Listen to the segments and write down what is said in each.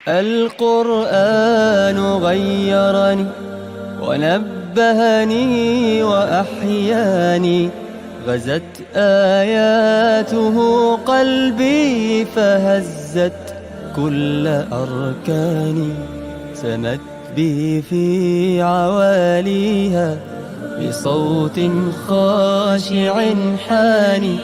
القرآن غيرني ونبهني وأحياني، غزت آياته قلبي فهزت كل أركاني، سمت بي في عواليها بصوت خاشع حاني،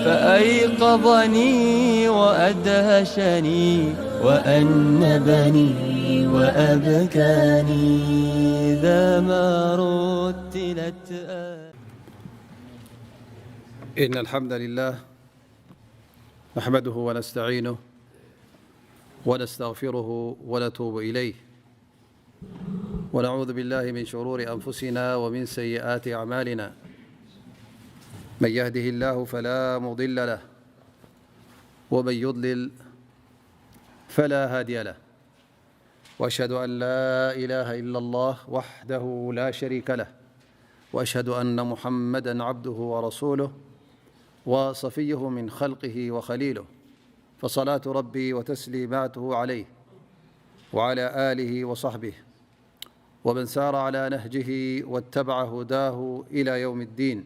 فأيقظني وأدهشني وأنبني وأبكاني إذا ما رتلت آياته. إن الحمد لله نحمده ونستعينه ونستغفره ونتوب إليه، ونعوذ بالله من شرور أنفسنا ومن سيئات أعمالنا. من يهده الله فلا مضل له، ومن يضلل فلا هادي له. وأشهد أن لا إله إلا الله وحده لا شريك له، وأشهد أن محمدا عبده ورسوله، وصفيه من خلقه وخليله، فصلاة ربي وتسليماته عليه وعلى آله وصحبه ومن سار على نهجه واتبع هداه إلى يوم الدين.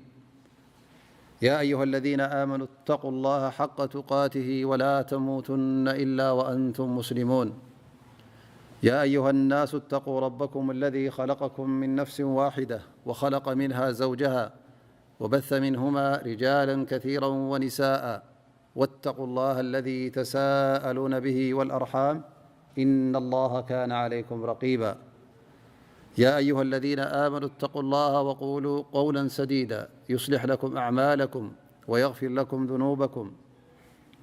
يا أيها الذين آمنوا اتقوا الله حق تقاته ولا تموتن إلا وأنتم مسلمون. يا أيها الناس اتقوا ربكم الذي خلقكم من نفس واحدة وخلق منها زوجها وبث منهما رجالا كثيرا ونساء، واتقوا الله الذي تساءلون به والأرحام، إن الله كان عليكم رقيبا. يا أيها الذين آمنوا اتقوا الله وقولوا قولا سديدا يصلح لكم أعمالكم ويغفر لكم ذنوبكم،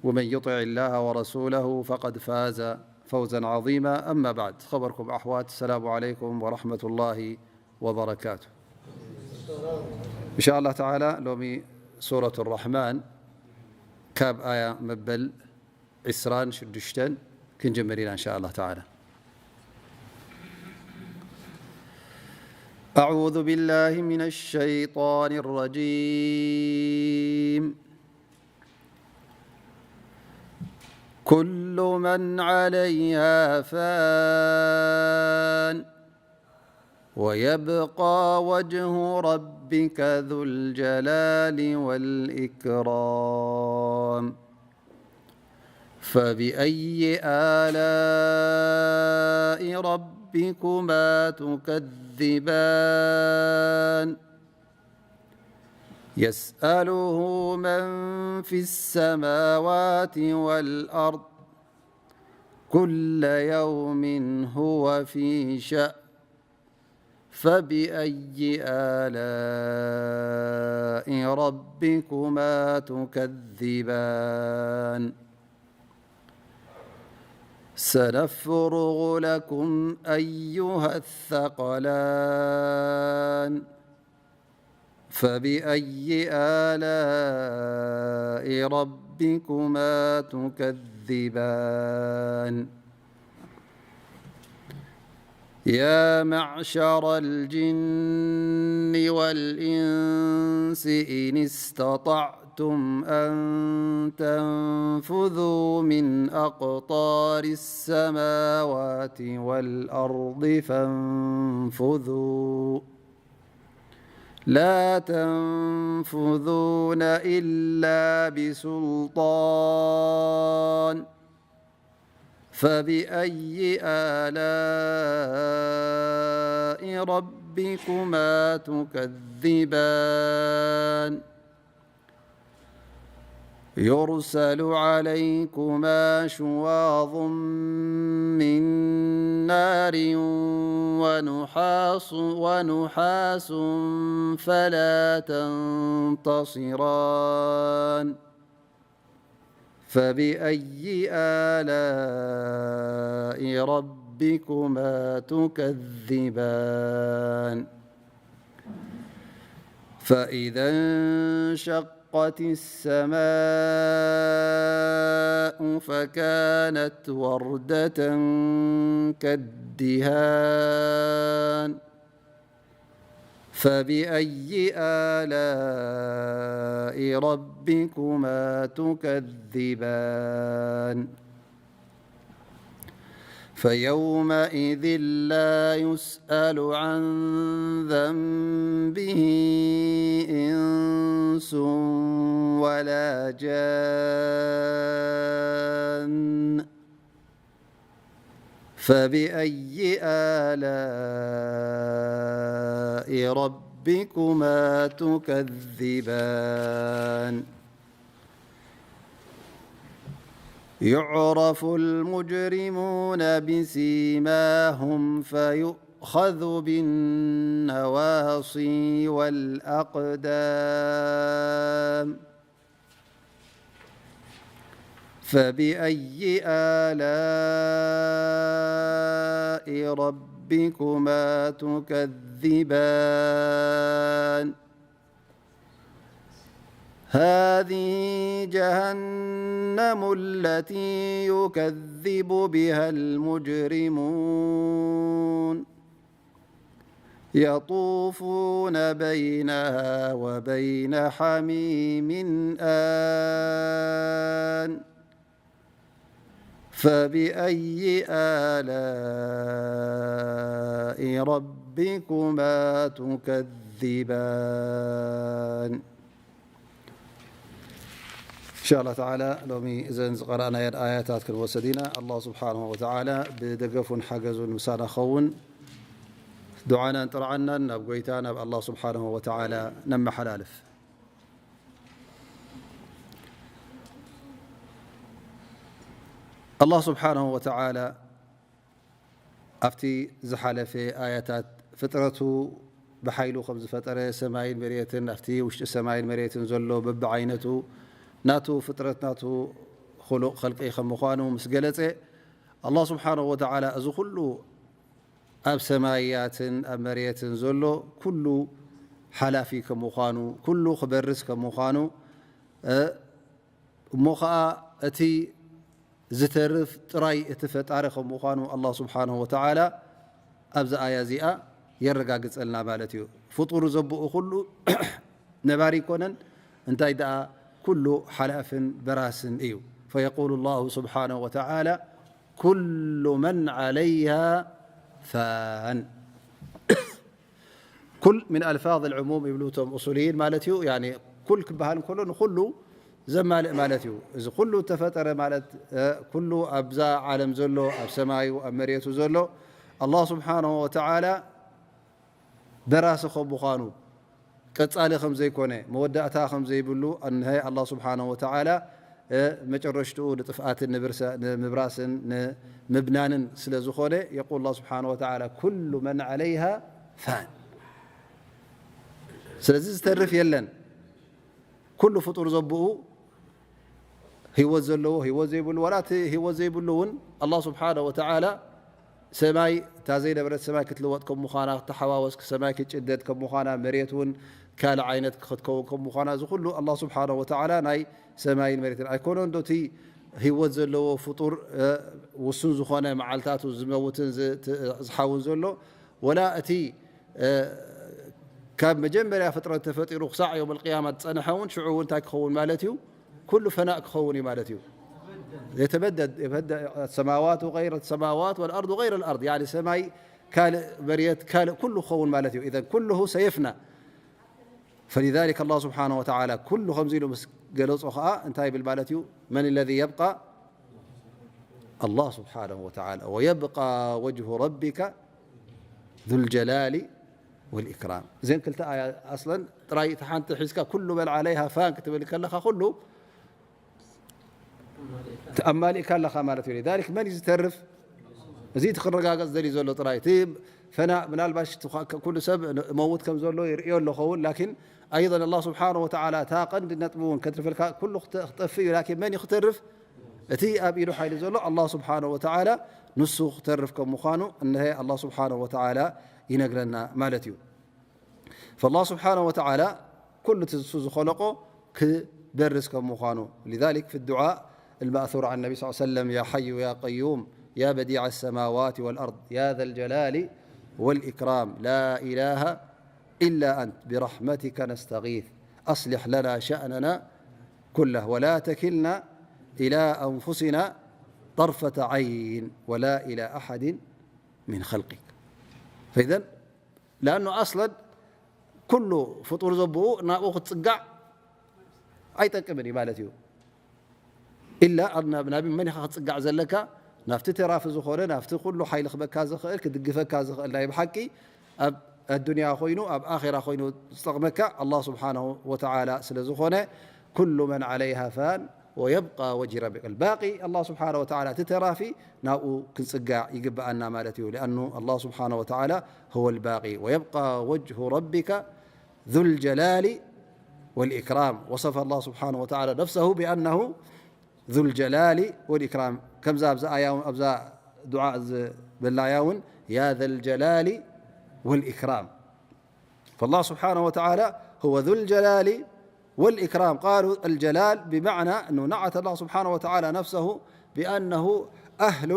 ومن يطع الله ورسوله فقد فاز فوزا عظيما. أما بعد، خبركم أحوات، السلام عليكم ورحمة الله وبركاته. إن شاء الله تعالى، لومي سورة الرحمن كاب آية مبل عسران شدشتن كنجمرين إن شاء الله تعالى. أعوذ بالله من الشيطان الرجيم. كل من عليها فان، ويبقى وجه ربك ذو الجلال والإكرام. فبأي آلاء ربكما تكذبان؟ يسأله من في السماوات والأرض، كل يوم هو في شأن. فبأي آلاء ربكما تكذبان؟ سنفرغ لكم أيها الثقلان. فبأي آلاء ربكما تكذبان؟ يا معشر الجن والإنس إن استطعتم أن تنفذوا من أقطار السماوات والأرض فانفذوا، لا تنفذون إلا بسلطان. فبأي آلاء ربكما تكذبان؟ يرسل عليكما شواظ من نار ونحاس، ونحاس فلا تنتصران. فبأي آلاء ربكما تكذبان؟ فإذا انشقت السماء فكانت وردة كالدهان. فبأي آلاء ربكما تكذبان؟ فيومئذ لا يسأل عن ذنبه إنس ولا جان. فبأي آلاء ربكما تكذبان؟ يعرف المجرمون بسيماهم فيؤخذ بالنواصي والأقدام. فبأي آلاء ربكما تكذبان؟ هذه جهنم التي يكذب بها المجرمون. يطوفون بينها وبين حميم آن. فبأي آلاء ربكما تكذبان؟ إن شاء الله تعالى، ሎሚ እዘን ዝቐረእናየን ኣያታት ክንወስድ ኢና። ኣላህ ስብሓንሁ ወተዓላ ብደገፉን ሓገዙን ምሳና ክኸውን፣ ዱዓናን ጥርዓናን ናብ ጎይታ ናብ ኣላህ ስብሓንሁ ወተዓላ ነመሓላልፍ። ኣላህ ስብሓንሁ ወተዓላ ኣብቲ ዝሓለፈ ኣያታት ፍጥረቱ ብሓይሉ ከም ዝፈጠረ፣ ሰማይን መሬትን፣ ኣብቲ ውሽጢ ሰማይን መሬትን ዘሎ በብዓይነቱ ናቱ ፍጥረት፣ ናቱ ኹሉቕ ኸልቂ ከም ምዃኑ ምስ ገለጸ፣ ኣላህ ስብሓንሁ ወተዓላ እዚ ኩሉ ኣብ ሰማያትን ኣብ መሬትን ዘሎ ኩሉ ሓላፊ ከም ምዃኑ፣ ኩሉ ክበርስ ከም ምዃኑ፣ እ፣ እሞ ኸኣ እቲ ዝተርፍ ጥራይ እቲ ፈጣሪ ከም ምዃኑ ኣላህ ስብሓንሁ ወተዓላ ኣብዚ ኣያ እዚኣ የረጋግጸልና ማለት እዩ። ፍጡሩ ዘብኡ ኩሉ ነባሪ ኣይኮነን፣ እንታይ ደኣ ኩሉ ሓላፍን በራስን እዩ። فيقول الله سبحانه وتعالى: كل من عليها فان. ኩል ምን ኣልፋዝ ልዕሙም ይብሉ እቶም ኡሱልይን ማለት እዩ። ያኒ ኩል ክበሃል እንከሎ ንኩሉ ዘማልእ ማለት እዩ። እዚ ኩሉ እተፈጠረ ማለት፣ እ፣ ኩሉ ኣብዛ ዓለም ዘሎ፣ ኣብ ሰማዩ፣ ኣብ መሬቱ ዘሎ ኣላህ ስብሓንሁ ወተዓላ በራሲ ከም ምዃኑ፣ ቀጻሊ ከም ዘይኮነ፣ መወዳእታ ከም ዘይብሉ፣ እንሀ ኣላህ ስብሓንሁ ወተዓላ፣ እ፣ መጨረሽትኡ ንጥፍኣትን ንብርሰ-፣ ንምብራስን ንምብናንን ስለ ዝኾነ፣ የቁል ኣላህ ስብሓንሁ ወተዓላ፣ ኩሉ መን ዓለይሃ ፋን። ስለዚ ዝተርፍ የለን። ኩሉ ፍጡር ዘብኡ ህይወት ዘለዎ፣ ህይወት ዘይብሉ፣ ዋላ እቲ ህይወት ዘይብሉ እውን ኣላህ ስብሓነሁ ወተዓላ ሰማይ፣ እታ ዘይነበረት ሰማይ ክትልወጥ ከም ምዃና፣ ክትተሓዋወስ፣ ሰማይ ክትጭደድ ከም ምዃና፣ መሬት እውን ካልእ ዓይነት ክትከውን ከም ምዃና፣ እዚ ኩሉ ኣላህ ስብሓነሁ ወተዓላ ናይ ሰማይን መሬትን ኣይኮነን ዶ? እቲ ህይወት ዘለዎ ፍጡር፣ እ፣ ውሱን ዝኾነ መዓልታቱ ዝመውትን ዝ-፣ ት-፣ ዝሓውን ዘሎ፣ ወላ እቲ እ፣ ካብ መጀመርያ ፍጥረት ተፈጢሩ ክሳዕ ዮም ኣልቅያማ ዝጸንሐ እውን ሽዑ እውን እንታይ ክኸውን ማለት እዩ? ኩሉ ፈናእ ክኸውን እዩ ማለት እዩ። የተበደድ፣ የተበደ-፣ ሰማዋቱ ገይረ ሰማዋት ወልኣርዱ ገይረ ልኣርድ፣ ያኒ ሰማይ ካልእ፣ መሬት ካልእ፣ ኩሉ ክኸውን ማለት እዩ። ኢዘን ኩልሁ ሰየፍና። ፈሊዛሊክ ኣላህ ስብሓነሁ ወተዓላ ኩሉ ከምዚ ኢሉ ምስ ገለጾ ኸዓ እንታይ ይብል ማለት እዩ? መን ለዚ የብቃ ኣላህ ስብሓነሁ ወተዓላ፣ ወየብቃ ወጅሁ ረቢካ ዙልጀላሊ ወልኢክራም። እዘን ክልተ ኣያ ኣስለን ጥራይ፣ እቲ ሓንቲ ሒዝካ ኩሉ መን ዓለይሃ ፋን ክትብል ከለኻ፣ ኩሉ ኣማሊእካ ኣለኻ ማለት እዩ። ሊዛሊክ መን እዩ ዝተርፍ? እዚ እቲ ክረጋገጽ ዘልዩ ዘሎ ጥራይ። እቲ ፈና ምናልባሽ እቲ ኳ-፣ ኩሉ ሰብ መውት ከም ዘሎ ይርእዮ ኣሎ ኸውን፣ ላኪን ኣይዘን ኣላህ ስብሓነሁ ወተዓላ እታ ቀንዲ ነጥቢ እውን ከትርፈልካ፣ ኩሉ ክተ-፣ ክጠፍእ እዩ፣ ላኪን መን እዩ ክተርፍ? እቲ ኣብ ኢዱ ሓይሊ ዘሎ ኣላህ ስብሓነሁ ወተዓላ ንሱ ክተርፍ ከም ምዃኑ እንሀ ኣላህ ስብሓነሁ ወተዓላ ይነግረና ማለት እዩ። ፈላህ ስብሓነሁ ወተዓላ ኩሉ እቲ ንሱ ዝኸለቆ ክበርስ ከም ምዃኑ። ሊዛሊክ ፊ ዱዓ ልማእሱር ዐን ነቢ ሰለላሁ ዐለይሂ ወሰለም፣ ያ ሐዩ ያ ቀዩም ያ በዲዐ ሰማዋት ወልኣርድ ያ ዘልጀላሊ ወልኢክራም ላ ኢላሃ ኢላ ኣንት ቢረሕመቲከ ነስተጊስ ኣስሊሕ ለና ሸእነና ኩለህ ወላ ተኪልና ኢላ ኣንፉሲና طرفة عين ولا إلى أحد من خلقك. فإذا لأنه أصلا ኩሉ ፍጡር ዘብኡ ናብኡ ክትጽጋዕ ኣይጠቅምን እዩ ማለት እዩ። ኢላ ኣብ ናብ ናብይ መን ኢኻ ክትጽጋዕ ዘለካ? ናብቲ ተራፊ ዝኾነ፣ ናብቲ ኩሉ ሓይሊ ክበካ ዝኽእል፣ ክድግፈካ ዝኽእል ናይ ብሓቂ ኣብ ኣዱንያ ኮይኑ ኣብ ኣኼራ ኮይኑ ዝጠቕመካ ኣላህ ስብሓነሁ ወተዓላ ስለ ዝኾነ፣ ኩሉ መን ዓለይሃ ፋን ወየብቃ ወጅሂ ረቢክ። ኣልባቂ ኣላህ ስብሓነሁ ወተዓላ እቲ ተራፊ ናብኡ ክንጽጋዕ ይግብኣና ማለት እዩ። ሊኣኑ ኣላህ ስብሓነሁ ወተዓላ ሁወ ኣልባቂ ወየብቃ ወጅሁ ረቢከ ذو الجلال والإكرام. وصف الله سبحانه وتعالى نفسه بأنه ذو الجلال والإكرام. ከምዛ ኣብዛ ኣያ እውን፣ ኣብዛ ዱዓ ዝበላ ኣያ እውን፣ يا ذا الجلال والإكرام. فالله سبحانه وتعالى هو ذو الجلال والإكرام. قالوا الجلال بمعنى أنه نعت الله سبحانه وتعالى نفسه بأنه أهل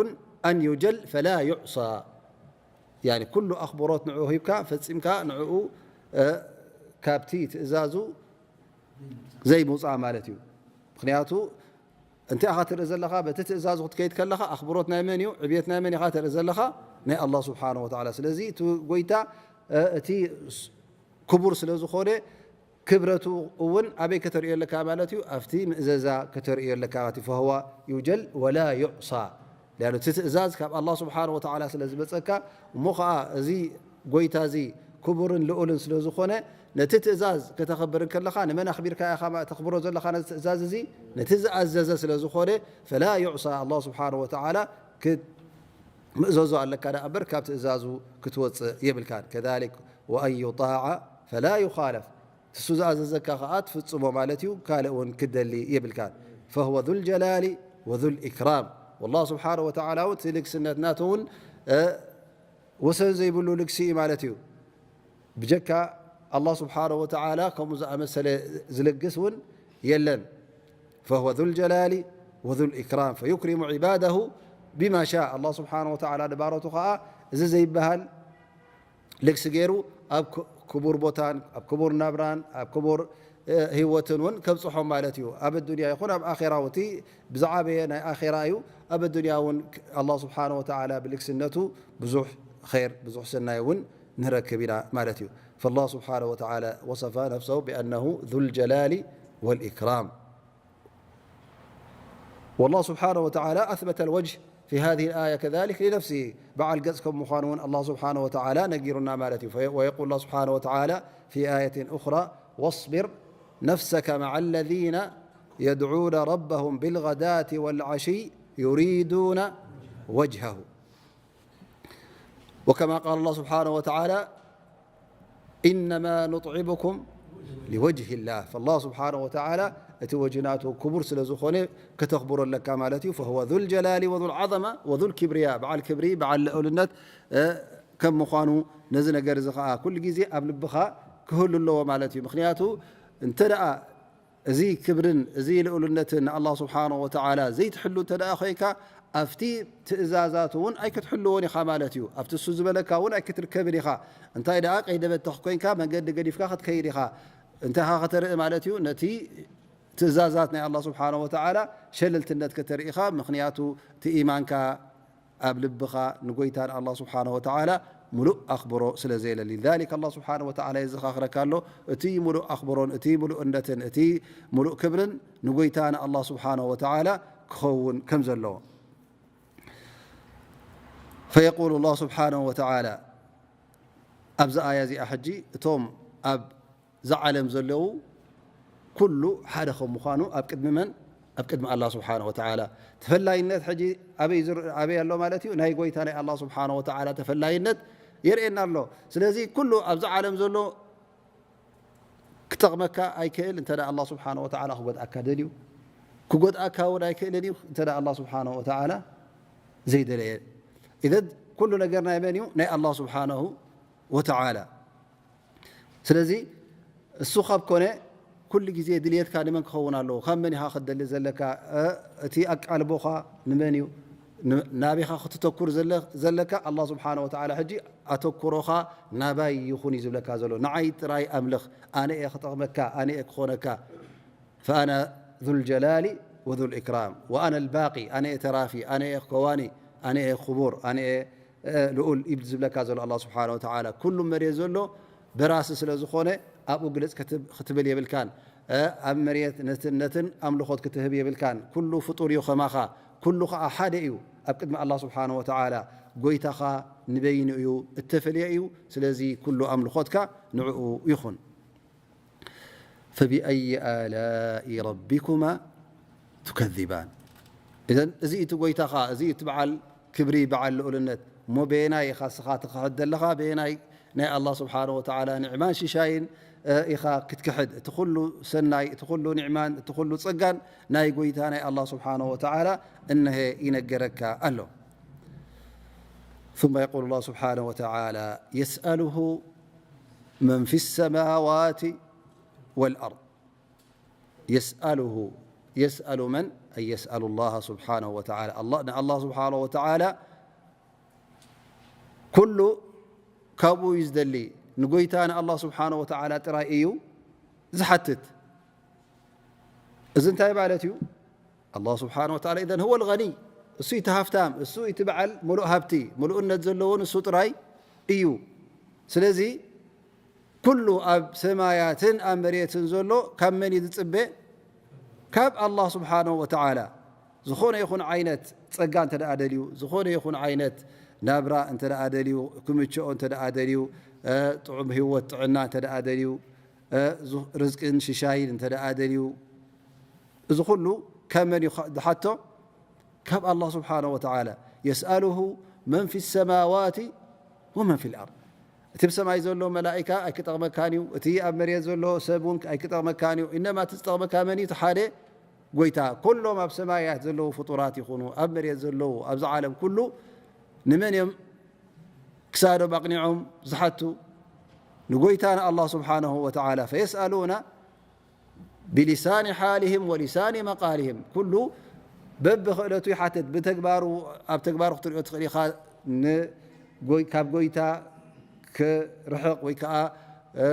أن يجل فلا يعصى. يعني ኩሉ ኣኽብሮት ንዕኡ ሂብካ ፈጺምካ ንዕኡ፣ እ፣ ካብቲ ትእዛዙ ዘይምውጻእ ማለት እዩ። ምኽንያቱ እንታይ ኢኻ ትርኢ ዘለኻ? በቲ ትእዛዙ ክትከይድ ከለኻ ኣኽብሮት ናይ መን እዩ? ዕብየት ናይ መን ኢኻ ትርኢ ዘለኻ? ናይ ኣላህ ስብሓነሁ ወተዓላ። ስለዚ እቲ ጎይታ፣ እ፣ እቲ ስ-፣ ክቡር ስለ ዝኾነ ክብረቱ እውን ኣበይ ከተርእዮ ኣለካ ማለት እዩ? ኣብቲ ምእዘዛ ከተርእዮ ኣለካ ማለት እዩ። فهو يجل ولا يعصى. ሊኣኑ እቲ ትእዛዝ ካብ ኣላህ ስብሓነሁ ወተዓላ ስለ ዝመጸካ፣ እሞ ኸኣ እዚ ጎይታ እዚ ክቡርን ልኡልን ስለ ዝኾነ፣ ነቲ ትእዛዝ ከተኽብር እንከለኻ፣ ንመን ኣኽቢርካ ኢኻ ማ-፣ ተኽብሮ ዘለኻ ነዚ ትእዛዝ እዚ? ነቲ ዝኣዘዘ ስለ ዝኾነ፣ ፈላ ዩዕሳ፣ ኣላህ ስብሓነሁ ወተዓላ ክት-፣ ምእዘዞ ኣለካ ደኣ እምበር፣ ካብ ትእዛዙ ክትወጽእ የብልካን። ከዛሊክ ወአን ዩጣዓ ፈላ ዩኻለፍ። እሱ ዝኣዘዘካ ኸኣ ትፍጽሞ ማለት እዩ፣ ካልእ እውን ክደሊ የብልካን። ፈሁወ ዙል ጀላሊ ወዙል ኢክራም። ወላህ ስብሓነሁ ወተዓላ እውን እቲ ልግስነት ናቱ እውን፣ እ፣ ወሰን ዘይብሉ ልግሲ እዩ ማለት እዩ። ብጀካ ኣላህ ስብሓነሁ ወተዓላ ከምኡ ዝኣመሰለ ዝልግስ እውን የለን። ፈሁወ ዙል ጀላሊ ወዙል ኢክራም ፈዩክሪሙ ዒባደሁ ቢማ ሻእ። ኣላህ ስብሓነሁ ወተዓላ ንባሮቱ ኸኣ እዚ ዘይበሃል ልግሲ ገይሩ ኣብ ክ-፣ ክቡር ቦታን ኣብ ክቡር ናብራን ኣብ ክቡር፣ እ፣ ህይወትን እውን ከብጽሖም ማለት እዩ። ኣብ ኣዱንያ ይኹን ኣብ ኣኼራ እውን እቲ ብዝዓበየ ናይ ኣኼራ እዩ። ኣብ ኣዱንያ እውን ክ-፣ ኣላህ ስብሓነሁ ወተዓላ ብልግስነቱ ብዙሕ ኸይር ብዙሕ ሰናይ እውን ንረክብ ኢና ማለት እዩ። ፈላህ ስብሓነሁ ወተዓላ ወሰፈ ነፍሰሁ ቢኣነሁ ዙል ጀላሊ ወል ኢክራም። والله سبحانه وتعالى أثبت الوجه في هذه الآية كذلك لنفسه. በዓል ገጽ ከም ምዃኑ እውን ኣላህ ስብሓነሁ ወተዓላ ነጊሩና ማለት እዩ። فيقول الله سبحانه وتعالى في آية أخرى: واصبر نفسك مع الذين يدعون ربهم بالغداة والعشي يريدون وجهه. وكما قال الله سبحانه وتعالى: إنما نطعمكم لوجه الله. فالله سبحانه وتعالى እቲ ወጅህ ናቱ ክቡር ስለ ዝኾነ ከተኽብሮ ኣለካ ማለት እዩ። فهو ذو الجلال وذو العظمة وذو الكبرياء። በዓል ክብሪ፣ በዓል ልዑልነት፣ እ፣ ከም ምዃኑ ነዚ ነገር እዚ ኸኣ ኩሉ ግዜ ኣብ ልብኻ ክህሉ ኣለዎ ማለት እዩ። ምኽንያቱ እንተ ደኣ እዚ ክብርን እዚ ልኡልነትን ንኣላህ ስብሓነሁ ወተዓላ ዘይትሕሉ እንተ ደኣ ኮይንካ፣ ኣብቲ ትእዛዛቱ እውን ኣይክትሕልዎን ኢኻ ማለት እዩ። ኣብቲ እሱ ዝበለካ እውን ኣይክትርከብን ኢኻ። እንታይ ደኣ ቀይደ በተኽ ኮይንካ፣ መንገዲ ገዲፍካ ክትከይድ ኢኻ። እንታይ ኢኻ ከተርኢ ማለት እዩ? ነቲ ትእዛዛት ናይ ኣላህ ስብሓነሁ ወተዓላ ሸለልትነት ከተርኢ ኢኻ። ምኽንያቱ እቲ ኢማንካ ኣብ ልብኻ ንጎይታ ንኣላህ ስብሓነሁ ወተዓላ ምሉእ ኣኽብሮ ስለ ዘየለሊ። ذلك ኣላህ ስብሓነሁ ወተዓላ የዘኻኽረካ ኣሎ፣ እቲ ምሉእ ኣኽብሮን እቲ ምሉእነትን እቲ ምሉእ ክብርን ንጎይታ ንኣላህ ስብሓነሁ ወተዓላ ክኸውን ከም ዘለዎ። فيقول الله سبحانه وتعالى، ኣብዚ ኣያ እዚኣ ሕጂ እቶም ኣብ እዛ ዓለም ዘለዉ ኩሉ ሓደ ከም ምዃኑ ኣብ ቅድሚ መን? ኣብ ቅድሚ ኣላህ ስብሓነሁ ወተዓላ። ተፈላይነት ሕጂ ኣበይ ዝር-፣ ኣበይ ኣሎ ማለት እዩ? ናይ ጎይታ ናይ ኣላህ ስብሓነሁ ወተዓላ ተፈላይነት የርእየና ኣሎ። ስለዚ ኩሉ ኣብዛ ዓለም ዘሎ ክጠቕመካ ኣይክእል እንተ ደኣ ኣላህ ስብሓነሁ ወተዓላ ክጎድኣካ ደልዩ፣ ክጎድኣካ እውን ኣይክእልን እዩ እንተ ደኣ ኣላህ ስብሓነሁ ወተዓላ ዘይደለየ። ኢዘን ኩሉ ነገር ናይ መን እዩ? ናይ ኣላህ ስብሓነሁ ወተዓላ። ስለዚ እሱ ካብ ኮነ ኩሉ ግዜ ድልየትካ ንመን ክኸውን ኣለዎ? ካብ መን ኢኻ ክትደሊ ዘለካ? እ፣ እቲ ኣቃልቦኻ ንመን እዩ? ን-፣ ናበይ ኢኻ ክትተኩር ዘለ-፣ ዘለካ? ኣላህ ስብሓነሁ ወተዓላ ሕጂ ኣተኩሮኻ ናባይ ይኹን እዩ ዝብለካ ዘሎ። ንዓይ ጥራይ ኣምልኽ፣ ኣነ እየ ክጠቕመካ፣ ኣነ እየ ክኾነካ። ፈኣና ዙል ጀላሊ وذو الإكرام وأنا الباقي، ኣነ እየ ተራፊ፣ ኣነ እየ ከዋኒ፣ ኣነ እየ ክቡር፣ ኣነ እየ፣ እ፣ ልኡል ይብል ዝብለካ ዘሎ ኣላህ ስብሓነ ወተዓላ። ኩሉ መሬት ዘሎ በራሲ ስለ ዝኾነ ኣብኡ ግልጽ ክትብ-፣ ክትብል የብልካን። እ፣ ኣብ መሬት ነትን፣ ነትን ኣምልኾት ክትህብ የብልካን። ኩሉ ፍጡር እዩ ከማኻ፣ ኩሉ ኸኣ ሓደ እዩ ኣብ ቅድሚ ኣላህ ስብሓነ ወተዓላ። ጎይታኻ ንበይኑ እዩ፣ እተፈልየ እዩ። ስለዚ ኩሉ ኣምልኾትካ ንዕኡ ይኹን። فبأي آلاء ربكما تكذبان؟ إذن እዚ እቲ ጎይታኻ፣ እዚ እቲ በዓል ክብሪ፣ በዓል ልኡልነት፣ እሞ በየናይ ኢኻ እስኻ ትኽሕድ ዘለኻ? በየናይ ናይ ኣላህ ስብሓነ ወተዓላ ንዕማን ሽሻይን፣ እ፣ ኢኻ ክትክሕድ? እቲ ኩሉ ሰናይ፣ እቲ ኩሉ ኒዕማን፣ እቲ ኩሉ ጸጋን ናይ ጎይታ ናይ ኣላህ ስብሓነ ወተዓላ እነሀ ይነገረካ ኣሎ። ثم يقول الله سبحانه وتعالى: يسأله من في السماوات والأرض. يسأله، يسأل من؟ أي يسأل الله سبحانه وتعالى. الله، ንኣላህ ስብሓነ ወተዓላ ኩሉ ካብኡ እዩ ዝደሊ። ንጎይታ ንኣላህ ስብሓነ ወተዓላ ጥራይ እዩ ዝሓትት። እዚ እንታይ ማለት እዩ? ኣላህ ስብሓነ ወተዓላ ኢዘን هو الغني፣ እሱ እቲ ሃፍታም፣ እሱ እቲ በዓል ምሉእ ሃብቲ፣ ምሉእነት ዘለዎ ንሱ ጥራይ እዩ። ስለዚ ኩሉ ኣብ ሰማያትን ኣብ መሬትን ዘሎ ካብ መን እዩ ዝጽበ? ካብ ኣላህ ስብሓነሁ ወተዓላ። ዝኾነ ይኹን ዓይነት ጸጋ እንተ ደኣ ደልዩ፣ ዝኾነ ይኹን ዓይነት ናብራ እንተ ደኣ ደልዩ፣ ክምችኦ እንተ ደኣ ደልዩ፣ እ፣ ጥዑም ህይወት ጥዕና እንተ ደኣ ደልዩ፣ እ፣ ዙ-፣ ርዝቅን ሽሻይን እንተ ደኣ ደልዩ፣ እዚ ኩሉ ካብ መን እዩ ዝሓቶ? ካብ ኣላህ ስብሓነሁ ወተዓላ። يسأله من في السماوات ومن في الأرض። እቲ ብሰማይ ዘሎ መላኢካ ኣይክጠቕመካን እዩ፣ እቲ ኣብ መሬት ዘሎ ሰብ እውን ኣይክጠቕመካን እዩ። ኢነማ እቲ ዝጠቕመካ መን እዩ? እቲ ሓደ ጎይታ። ኩሎም ኣብ ሰማያት ዘለዉ ፍጡራት ይኹኑ፣ ኣብ መሬት ዘለዉ፣ ኣብዚ ዓለም ኩሉ ንመን እዮም ክሳዶም ኣቕኒዖም ዝሓቱ? ንጎይታ ንኣላህ ስብሓነሁ ወተዓላ። فيسألون بلسان حالهم ولسان مقالهم። ኩሉ በብኽእለቱ ይሓትት። ብተግባሩ፣ ኣብ ተግባሩ ክትሪኦ ትኽእል ኢኻ። ንጎይ-፣ ካብ ጎይታ ክርሕቕ ወይ ከዓ፣ እ፣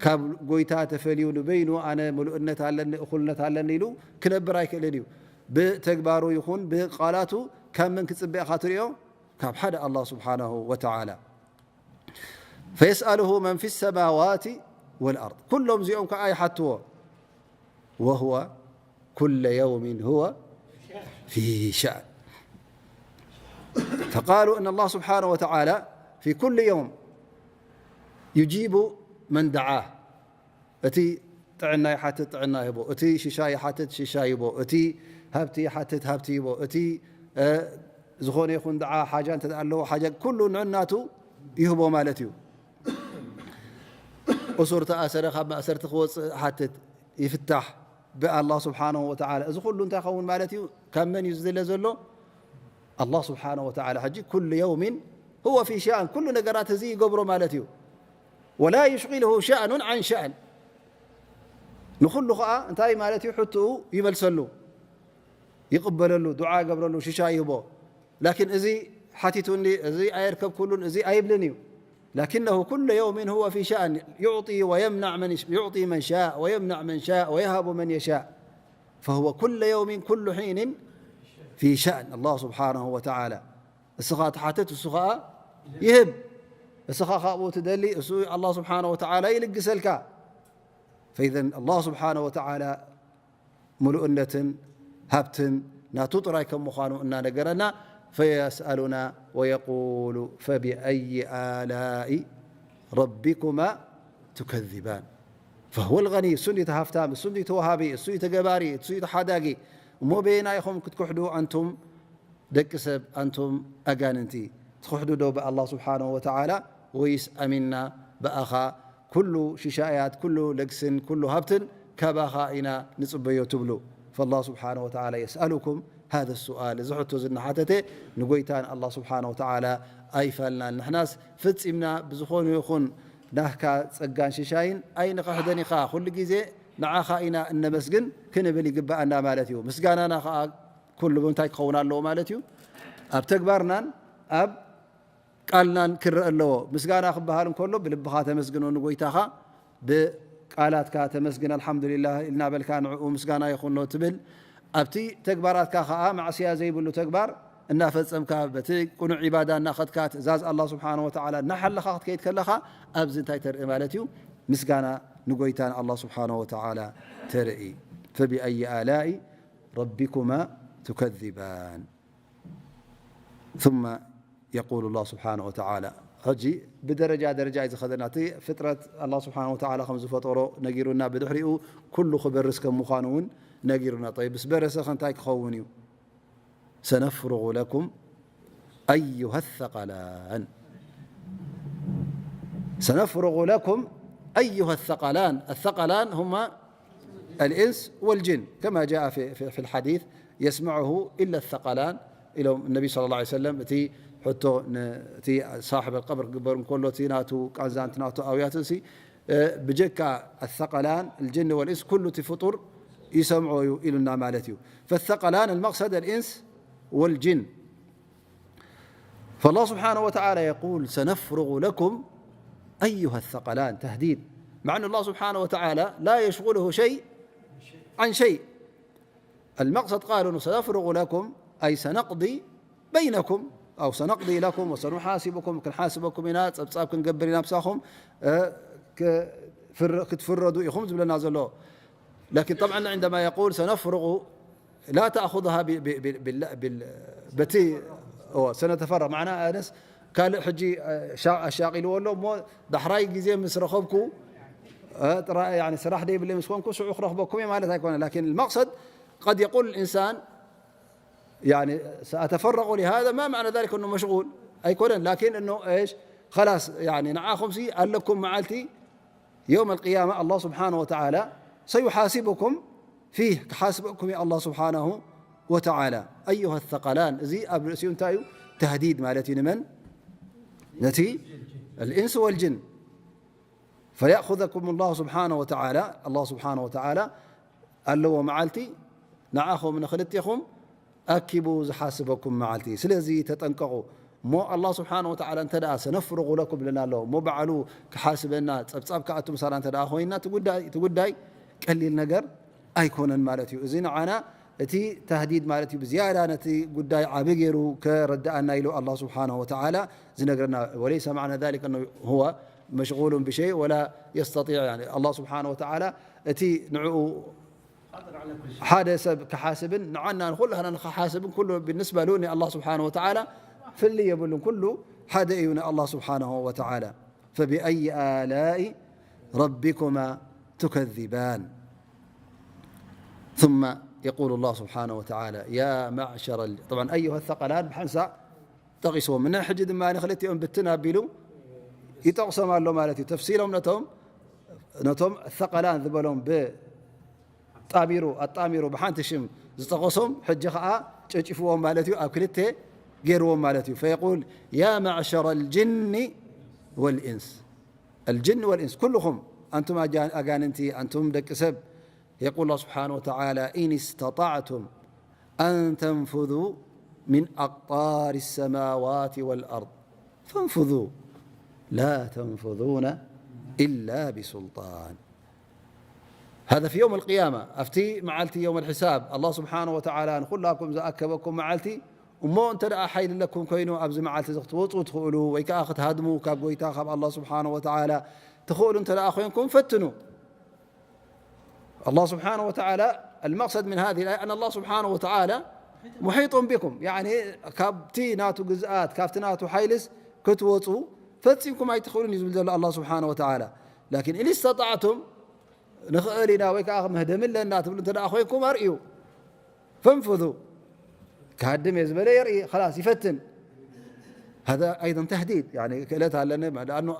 ካብ ጎይታ ተፈልዩ ንበይኑ ኣነ ምሉእነት ኣለኒ፣ እኹልነት ኣለኒ ኢሉ ክነብር ኣይክእልን እዩ። ብተግባሩ ይኹን ብቃላቱ ካብ መን ክጽበ ኢኻ ትሪኦ? ካብ ሓደ ኣላህ ስብሓነሁ ወተዓላ። فيسأله من في السماوات والأرض. ኩሎም እዚኦም ከዓ ይሓትዎ። وهو كل يوم هو في شأن. فقالوا إن الله سبحانه وتعالى في كل يوم يجيب من دعاه. እቲ ጥዕና ይሓትት፣ ጥዕና ይህቦ። እቲ ሽሻይ ይሓትት፣ ሽሻይ ይህቦ። እቲ ሃብቲ ይሓትት፣ ሃብቲ ይህቦ። እቲ፣ እ፣ ዝኾነ ይኹን ደዓ ሓጃ እንተ ደኣ ኣለዎ፣ ሓጃ ኩሉ ንዕናቱ ይህቦ ማለት እዩ። እሱር ተኣሰረ፣ ካብ ማእሰርቲ ክወጽእ ሓትት፣ ይፍታሕ ብኣላህ ስብሓነሁ ወተዓላ። እዚ ኩሉ እንታይ ይኸውን ማለት እዩ? ካብ መን እዩ ዝድለ ዘሎ? ኣላህ ስብሓነሁ ወተዓላ። ሕጂ ኩሉ የውሚን ሁወ ፊ ሸእን፣ ኩሉ ነገራት እዚ ይገብሮ ማለት እዩ። ወላ ዩሽቂልሁ ሸእኑን ዓን ሸእን። ንኹሉ ኸዓ እንታይ ማለት እዩ? ሕትኡ ይመልሰሉ፣ ይቕበለሉ፣ ዱዓ ይገብረሉ፣ ሽሻ ይህቦ። ላኪን እዚ ሓቲቱኒ፣ እዚ ኣየርከብኩሉን፣ እዚ ኣይብልን እዩ። ላኪነሁ ኩለ የውሚን ሁወ ፊ ሸእን ዩዕጢ ወየምናዕ መን፣ ዩዕጢ መን ሻእ ወየምናዕ መን ሻእ ወየሃቡ መን የሻእ። ፈሁወ ኩለ የውሚን ኩሉ ሒንን ፊ ሸእን። ኣላህ ስብሓነሁ ወተዓላ። እስኻ ትሓትት፣ እሱ ኸዓ ይህብ። እስኻ ካብኡ ትደሊ፣ እሱ ኣላህ ስብሓነሁ ወተዓላ ይልግሰልካ። ፈኢዘን ኣላህ ስብሓነሁ ወተዓላ ምሉእነትን ሃብትን ናቱ ጥራይ ከም ምዃኑ እናነገረና፣ ፈየስኣሉና ወየቁሉ ፈቢኣይ ኣላኢ ረቢኩማ ቱከዚባን። ፈሁወ ልገኒ፣ እሱ እንዲ ተሃፍታም፣ እሱ እንዲ ተወሃቢ፣ እሱ እዩ ተገባሪ፣ እሱ እዩ ተሓዳጊ። እሞ በየናይ ኢኹም ክትክሕዱ ኣንቱም ደቂ ሰብ፣ ኣንቱም ኣጋንንቲ? ትኽሕዱ ዶ ብኣላህ ስብሓነሁ ወተዓላ ወይስ ኣሚንና ብኣኻ ኩሉ ሽሻያት፣ ኩሉ ለግስን ኩሉ ሃብትን ካባኻ ኢና ንጽበዮ ትብሉ? ፈላህ ስብሓነሁ ወተዓላ የስኣሉኩም ሃዘ ሱኣል፣ እዚ ሕቶ እዚ እናሓተተ ንጎይታ ንኣላህ ስብሓነሁ ወተዓላ ኣይፋልናን። ንሕናስ ፈጺምና ብዝኾነ ይኹን ናህካ ጸጋን ሽሻይን ኣይንኽሕደን ኢኻ። ኩሉ ግዜ ንዓኻ ኢና እነመስግን ክንብል ይግብኣና ማለት እዩ። ምስጋናና ኸዓ ኩሉ ብምንታይ ክኸውን ኣለዎ ማለት እዩ? ኣብ ተግባርናን ኣብ ቃልናን ክረአ ኣለዎ። ምስጋና ክበሃል እንከሎ ብልብኻ ተመስግኖ ንጎይታኻ፣ ብቃላትካ ተመስግን፣ ኣልሓምዱሊላህ ኢልና በልካ ንዕኡ ምስጋና ይኹኖ ትብል። ኣብቲ ተግባራትካ ኸዓ ማዕስያ ዘይብሉ ተግባር እናፈጸምካ፣ በቲ ቅኑዕ ዒባዳ እናኸድካ፣ ትእዛዝ ኣላህ ስብሓነሁ ወተዓላ እናሓለኻ ክትከይድ ከለኻ፣ ኣብዚ እንታይ ተርኢ ማለት እዩ? ምስጋና ንጎይታ ንኣላህ ስብሓነሁ ወተዓላ ተርኢ። ፈቢኣይ ኣላኢ ረቢኩማ ቱከዚባን። ثم يقول الله سبحانه وتعالى، ሕጂ ብደረጃ ደረጃ እዩ ዝኸደና። እቲ ፍጥረት ኣላህ ስብሓነሁ ወተዓላ ከም ዝፈጠሮ ነጊሩና፣ ብድሕሪኡ ኩሉ ክበርስ ከም ምዃኑ እውን ነጊሩና። ጠይብ፣ ምስ በረሰ ከ እንታይ ክኸውን እዩ? سنفرغ لكم أيها الثقلان. سنفرغ لكم أيها الثقلان. الثقلان هما الإنس والجن، كما جاء في، في، في الحديث، يسمعه إلا الثقلان. ኢሎም ነቢ صلى الله عليه وسلم። እቲ ሕቶ ነቲ ሳሕብ القبر ክግበር እንከሎ፣ እቲ ናቱ ቃንዛን እቲ ናቱ ኣውያትን ሲ፣ እ፣ ብጀካ الثقلان الجن والإنس ኩሉ እቲ ፍጡር ይሰምዖ እዩ ኢሉና ማለት እዩ። فالثقلان المقصد الإنس والجن. فالله سبحانه وتعالى يقول: سنفرغ لكم أيها الثقلان، تهديد، مع أن الله سبحانه وتعالى لا يشغله شيء عن شيء. المقصد قالوا إنه سنفرغ لكم، أي سنقضي بينكم أو سنقضي لكم وسنحاسبكم، ክንሓስበኩም ኢና፣ ጸብጻብ ክንገብር ኢና ምሳኹም፣ እ፣ ክ-፣ ፍረ-፣ ክትፍረዱ ኢኹም ዝብለና ዘሎ። لكن طبعا عندما يقول سنفرغ لا تأخذها ب-، ب-، ب-، بال-، بال-، በቲ፣ እዎ፣ سنتفرغ معنا ኣነስ ካልእ ሕጂ፣ እ፣ ሻ-፣ ኣሻቒልዎ ኣሎ እሞ ዳሕራይ ግዜ ምስ ረኸብኩ፣ እ፣ ጥራይ፣ ያኒ ስራሕ ደይብለይ ምስ ኮንኩ ሽዑ ክረኽበኩም እየ ማለት ኣይኮነን። لكن المقصد قد يقول الإنسان يعني سأتفرغ لهذا، ما معنى ذلك أنه مشغول؟ ኣይኮነን። لكن أنه إيش؟ خلاص، يعني ንዓኹም ሲ ኣለኩም መዓልቲ يوم القيامة الله سبحانه وتعالى سيحاسبكم فيه، ክሓስበኩም እዩ الله سبحانه وتعالى። أيها الثقلان، እዚ ኣብ ርእሲኡ እንታይ እዩ? تهديد ማለት እዩ። ንመን? ነቲ الإنس والجن. فيأخذكم الله سبحانه وتعالى، الله سبحانه وتعالى ኣለዎ መዓልቲ ንዓኹም ንኽልቴኹም ኣኪቡ ዝሓስበኩም መዓልቲ። ስለዚ ተጠንቀቑ። እሞ ኣላህ ስብሓነ ወተዓላ እንተ ደኣ ሰነፍርጉ ለኩም ኢለና ኣሎ። እሞ ባዕሉ ክሓስበና፣ ጸብጻብ ክኣቱ ምሳና እንተ ደኣ ኮይንና፣ እቲ ጉዳይ፣ እቲ ጉዳይ ቀሊል ነገር ኣይኮነን ማለት እዩ። እዚ ንዓና እቲ ታህዲድ ማለት እዩ። ብዝያዳ ነቲ ጉዳይ ዓቢ ገይሩ ከረድኣና ኢሉ ኣላህ ስብሓነ ወተዓላ ዝነግረና። ወለይሰ ማዕና ዛሊከ ኣነሁ ሁወ መሽጉሉን ብሸይ ወላ የስተጢዕ። ያኒ ኣላህ ስብሓነ ወተዓላ እቲ ንዕኡ ሓደ ሰብ ክሓስብን ንዓና ንኹላህና ንኽሓስብን ኩሉ ብንስባ ሉ ንኣላህ ስብሓነ ወተዓላ ፍልይ የብሉን። ኩሉ ሓደ እዩ ንኣላህ ስብሓነሁ ወተዓላ። ፈቢኣይ ኣላኢ ረቢኩማ ቱከዚባን። ثم يقول الله سبحانه وتعالى: يا معشر ال-، طبعا أيها الثقلان ብሓንሳእ ጠቒስዎም። እና ሕጂ ድማ ክልቲኦም ብትን ኣቢሉ ይጠቕሶም ኣሎ ማለት እዩ። ተፍሲሎም ነቶም፣ ነቶም ሰቀላን ዝበሎም ብጣሚሩ፣ ኣጣሚሩ ብሓንቲ ሽም ዝጠቐሶም፣ ሕጂ ኸዓ ጨጭፍዎም ማለት እዩ። ኣብ ክልተ ገይርዎም ማለት እዩ። فيقول: يا معشر الجن والإنس. الجن والإنس، ኩልኹም ኣንቱም ኣጃ-፣ ኣጋንንቲ፣ ኣንቱም ደቂ ሰብ፣ يقول الله سبحانه وتعالى: إن استطعتم أن تنفذوا من أقطار السماوات والأرض فانفذوا لا تنفذون إلا بسلطان. هذا في يوم القيامة، ኣብቲ መዓልቲ يوم الحساب الله سبحانه وتعالى ንኹላኩም ዝኣከበኩም መዓልቲ። እሞ እንተ ደኣ ሓይሊ ኣለኩም ኮይኑ ኣብዚ መዓልቲ እዚ ክትወፁ ትኽእሉ ወይ ከዓ ክትሃድሙ ካብ ጎይታ ካብ ኣላህ ስብሓነ ወተዓላ ትኽእሉ እንተ ደኣ ኮይንኩም ፈትኑ። الله سبحانه وتعالى، المقصد من هذه الآية أن الله سبحانه وتعالى محيط بكم، يعني ካብቲ ናቱ ግዝኣት ካብቲ ናቱ ሓይልስ ክትወፁ ፈፂምኩም ኣይትኽእሉን እዩ ዝብል ዘሎ ኣላህ ስብሓነ ወተዓላ። لكن إن استطعتم ንኽእል ኢና ወይ ከዓ መህደሚ ኣለና ትብሉ እንተ ደኣ ኮይንኩም ኣርእዩ። ፈንፉዙ። ክሃድም እየ ዝበለ የርኢ፣ ኸላስ ይፈትን። هذا أيضا تهديد، يعني ክእለት ኣለኒ፣ لأنه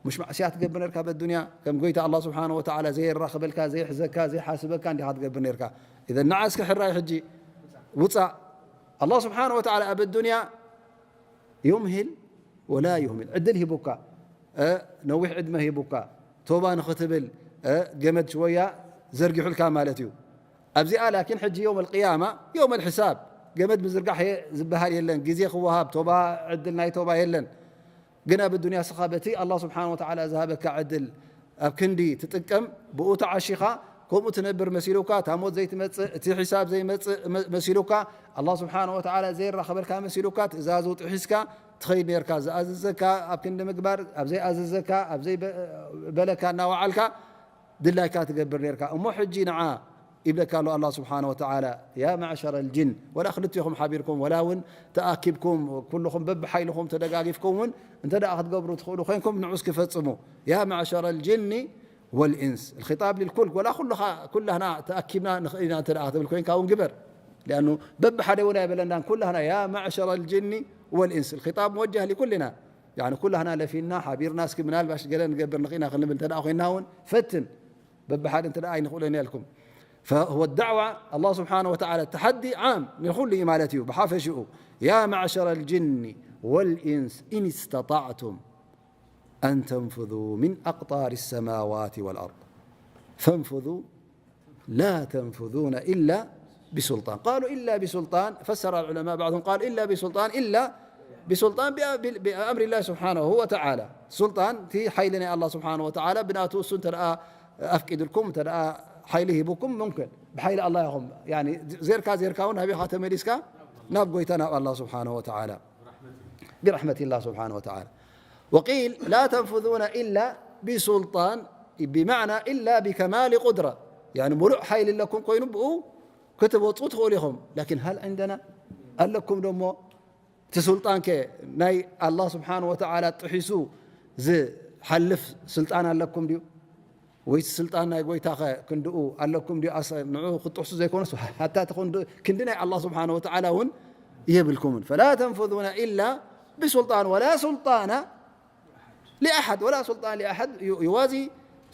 مش ማዕስያ ትገብር ነርካ በዱንያ፣ ከም ጎይታ ኣላህ ስብሓነ ወተዓላ ዘየራኽበልካ፣ ዘይሕዘካ፣ ዘይሓስበካ እንዲኻ ትገብር ነርካ። إذا ንዓ እስከ ሕራይ ሕጂ ውፃእ። ኣላህ ስብሓነ ወተዓላ ኣብ ኣዱንያ يمهل ولا يهمل، ዕድል ሂቡካ፣ እ፣ ነዊሕ ዕድመ ሂቡካ፣ ቶባ ንኽትብል፣ እ፣ ገመድ ሽወያ ዘርጊሑልካ ማለት እዩ። ኣብዚኣ ላኪን ሕጂ የውመል ቅያማ፣ የውመል ሕሳብ፣ ገመድ ምዝርጋሕ የ-፣ ዝበሃል የለን። ግዜ ክወሃብ፣ ቶባ፣ ዕድል ናይ ቶባ የለን። ግን ኣብ ኣዱንያ እስኻ በቲ ኣላህ ስብሓነ ወተዓላ ዝሃበካ ዕድል ኣብ ክንዲ ትጥቀም፣ ብኡ ተዓሺኻ፣ ከምኡ ትነብር መሲሉካ፣ እታ ሞት ዘይትመጽእ፣ እቲ ሒሳብ ዘይመጽእ መ-፣ መሲሉካ፣ ኣላህ ስብሓነ ወተዓላ ዘይራኸበልካ መሲሉካ፣ ትእዛዙ ጥሒስካ ትኸይድ ነርካ። ዝኣዘዘካ ኣብ ክንዲ ምግባር፣ ኣብ ዘይኣዘዘካ፣ ኣብ ዘይበ-፣ በለካ እናወዓልካ ድላይካ ትገብር ነርካ። እሞ ሕጂ ንዓ ይብለካ ኣሎ ኣላህ ስብሓነ ወተዓላ፣ ያ መዕሸረ ልጅን፣ ወላ ክልቲኹም ሓቢርኩም፣ ወላ እውን ተኣኪብኩም፣ ኩልኹም በብሓይልኹም ተደጋጊፍኩም እውን እንተ ደኣ ክትገብሩ ትኽእሉ ኮይንኩም፣ ንዑ እስኪ ፈጽሙ። ያ መዕሸረ ልጅኒ ወልኢንስ። الخطاب للكل። ወላ ኩልኻ፣ ኩላህና ተኣኪብና ንኽእል ኢና እንተ ደኣ ክትብል ኮይንካ እውን ግበር። ሊኣኑ በብሓደ እውን ኣይበለናን። ኩላህና ያ መዕሸረ ልጅኒ ወልኢንስ። الخطاب موجه لكلنا። ያኒ ኩላህና ለፊና፣ ሓቢርና፣ እስኪ ምናልባሽ ገለ ንገብር ንኽኢና ክንብል እንተ ደኣ ኮይንና እውን ፈትን። በብሓደ እንተ ደኣ ኣይንኽእሎን ኢልኩም። فهو الدعوة، ኣላህ ስብሓነ ወተዓላ ተሓዲ ዓም ንኹሉ እዩ ማለት እዩ። ብሓፈሽኡ፣ ያ መዕሸረ ልጅኒ ወልኢንስ ኢን እስተጣዕቱም أن تنفذوا من أقطار السماوات والأرض فانفذوا لا تنفذون إلا بسلطان. قالوا إلا بسلطان، فسر العلماء بعضهم قال إلا بسلطان، إلا بسلطان بأ-، بأمر الله سبحانه وتعالى. سلطان تي حيلنا الله سبحانه وتعالى، بناتو السن ترى أفقد لكم، ترى حيله بكم ممكن. بحيل الله يهم. يعني زيركا، زيركا ون هبيخا تمليسكا ناب قويتنا الله سبحانه وتعالى. برحمة الله سبحانه وتعالى. وقيل لا تنفذون إلا بسلطان، بمعنى إلا بكمال قدرة. يعني ملؤ حيل لكم كوين بؤو كتب وطوت لكم. لكن هل عندنا؟ قال لكم دمو تسلطان كي ناي الله سبحانه وتعالى تحسو زي حلف سلطان قال لكم ديو. ወይስ ስልጣን ናይ ጎይታኸ ክንድኡ ኣለኩም ድዩ? ኣሰ-፣ ንዕኡ ክትጥሕሱ ዘይኮነስ፣ ሓታ እቲ ክንድ-፣ ክንዲ ናይ ኣላህ ስብሓነ ወተዓላ እውን የብልኩምን። ፈላ ተንፉዙነ ኢላ ብሱልጣን ወላ ሱልጣነ ሊኣሓድ፣ ወላ ሱልጣን ሊኣሓድ ዩ-፣ ይዋዚ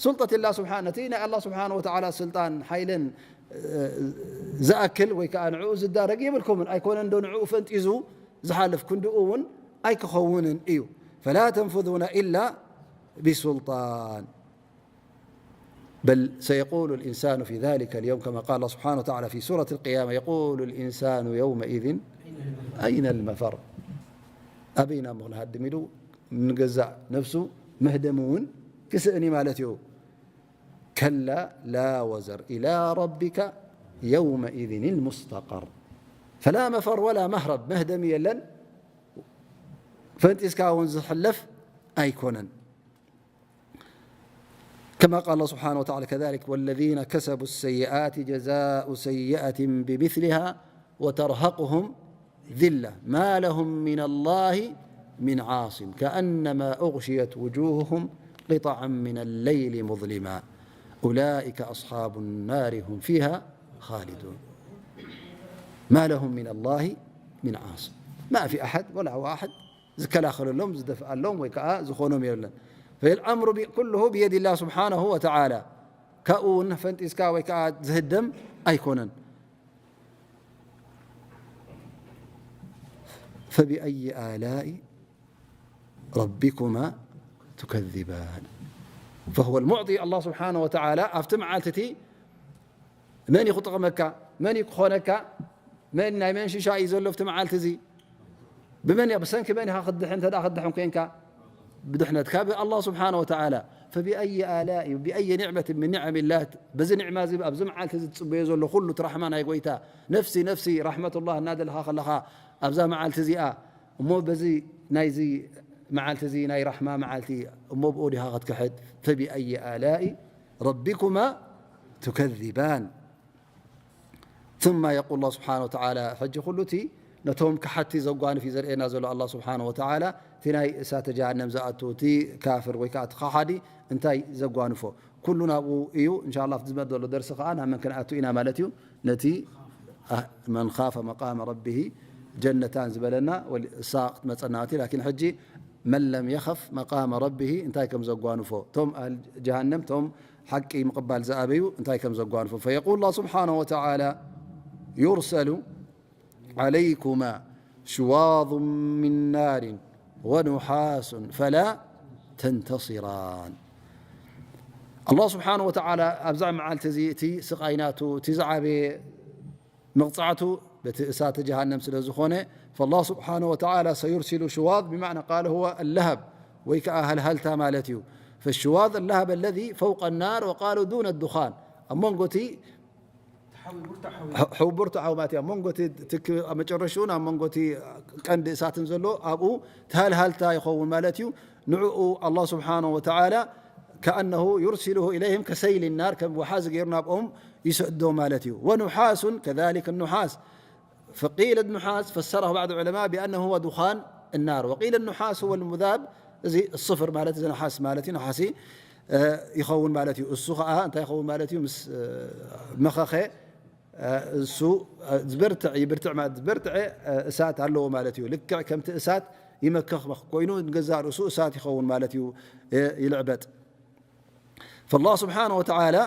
ሱልጠት ላ ስብሓነ፣ ነቲ ናይ ኣላህ ስብሓነ ወተዓላ ስልጣን፣ ሓይልን፣ እ፣ ዝኣክል ወይ ከዓ ንዕኡ ዝዳረግ የብልኩምን። ኣይኮነን ዶ ንዕኡ ፈንጢዙ ዝሓልፍ፣ ክንድኡ እውን ኣይክኸውንን እዩ። ፈላ ተንፉዙነ ኢላ ብሱልጣን። بل سيقول الإنسان في ذلك اليوم، كما قال الله سبحانه وتعالى في سورة القيامة، يقول الإنسان يومئذ أين المفر؟ أبينا مغنى هدمدو نجزع نفسه مهدمون كسئني مالتيو. كلا لا وزر إلى ربك يومئذ المستقر. فلا مفر ولا مهرب، مهدمي لن فانت إسكاون زحلف أيكونن. كما قال الله سبحانه وتعالى كذلك، والذين كسبوا السيئات جزاء سيئة بمثلها وترهقهم ذلة ما لهم من الله من عاصم كأنما أغشيت وجوههم قطعا من الليل مظلما أولئك أصحاب النار هم فيها خالدون ما لهم من الله من عاصم ما في أحد ولا واحد ዝከላኸለሎም፣ ዝደፍኣሎም ወይ ከዓ ዝኾኖም የለን። فالأمر ب-، كله بيد الله سبحانه وتعالى። ካብኡ እውን ፈንጢዝካ ወይ ከዓ ዝህደም ኣይኮነን። فبأي آلاء ربكما تكذبان؟ فهو المعطي الله سبحانه وتعالى ኣብቲ መዓልቲ እቲ መን እዩ ክጥቕመካ? መን እዩ ክኾነካ? መን፣ ናይ መን ሽሻ እዩ ዘሎ ኣብቲ መዓልቲ እዚ? ብመን እያ፣ ብሰንኪ መን ኢኻ ክትድሕን? እንተ ደኣ ክትድሕን ኮንካ፣ ብድሕነትካ ብኣላህ ስብሓነ ወተዓላ። ፈቢኣይ ኣላኢ፣ ቢኣይ ኒዕመት ምን ኒዓም ላህ፣ በዚ ኒዕማ እዚ፣ ኣብዚ መዓልቲ እዚ ትጽበዮ ዘሎ ኩሉ እቲ ራሕማ ናይ ጎይታ፣ ነፍሲ፣ ነፍሲ፣ ራሕመቱላህ እናደለኻ ከለኻ፣ ኣብዛ መዓልቲ እዚኣ፣ እሞ በዚ ናይዚ መዓልቲ እዚ ናይ ራሕማ መዓልቲ፣ እሞ ብኡ ዲኻ ክትክሕድ? ፈቢኣይ ኣላኢ ረቢኩማ ቱከዚባን። ثم يقول الله سبحانه وتعالى، ሕጂ ኩሉ እቲ ነቶም ከሓቲ ዘጓንፍ እዩ ዘርእየና ዘሎ ኣላህ ስብሓነ ወተዓላ። እቲ ናይ እሳተ ጀሃነም ዝኣቱ፣ እቲ ካፍር ወይ ከዓ እቲ ከሓዲ እንታይ ዘጓንፎ? ኩሉ ናብኡ እዩ። እንሻላ ኣብቲ ዝመጽእ ዘሎ ደርሲ ከዓ ናብ መን ክንኣቱ ኢና ማለት እዩ? ነቲ፣ ኣህ-፣ መን ካፈ መቃመ ረቢሂ ጀነታን ዝበለና ወል-፣ እሳ ክትመጸና ማለት እዩ። ላኪን ሕጂ መን ለም የኸፍ መቃመ ረቢሂ እንታይ ከም ዘጓንፎ፣ እቶም ኣህል ጀሃነም፣ እቶም ሓቂ ምቕባል ዝኣበዩ እንታይ ከም ዘጓንፎ። فيقول الله سبحانه وتعالى يرسل عليكما شواظ من نار ونحاس فلا تنتصران። ኣላህ ስብሓነ ወተዓላ ኣብዛ መዓልቲ እዚ እቲ ስቓይ ናቱ፣ እቲ ዝዓበየ መቕጻዕቱ በቲ እሳተ ጀሃነም ስለ ዝኾነ፣ فالله سبحانه وتعالى سيرسل شواظ بمعنى قال هو اللهب ወይ ከዓ ሃልሃልታ ማለት እዩ። فالشواظ اللهب الذي فوق النار وقالوا دون الدخان። ኣብ መንጎ እቲ ሕውብርቱ ሓዊ ማለት እዩ። ኣብ መንጎ እቲ ትክ-፣ ኣብ መጨረሽኡን ኣብ መንጎ እቲ ቀንዲ እሳትን ዘሎ ኣብኡ ተሃልሃልታ ይኸውን ማለት እዩ። ንዕኡ ኣላህ ስብሓነሁ ወተዓላ ከኣነሁ ዩርሲሉሁ ኢለይህም ከሰይሊ ናር፣ ከም ወሓዚ ገይሩ ናብኦም ይሰዶ ማለት እዩ። ወኑሓሱን ከዛሊከ ኑሓስ فقيل النحاس فسره بعض العلماء بأنه هو دخان النار وقيل النحاس هو المذاب። እዚ ስፍር ማለት እዚ ነሓስ ማለት እዩ። ነሓሲ ይኸውን ማለት እዩ። እሱ ከዓ እንታይ ይኸውን ማለት እዩ? ምስ መኸኸ እሱ ዝበርትዕ ይብርትዕ ማለት ዝበርትዐ እሳት ኣለዎ ማለት እዩ። ልክዕ ከምቲ እሳት ይመከኽመኽ ኮይኑ ንገዛእ ርእሱ እሳት ይኸውን ማለት እዩ። ይልዕበጥ። فالله سبحانه وتعالى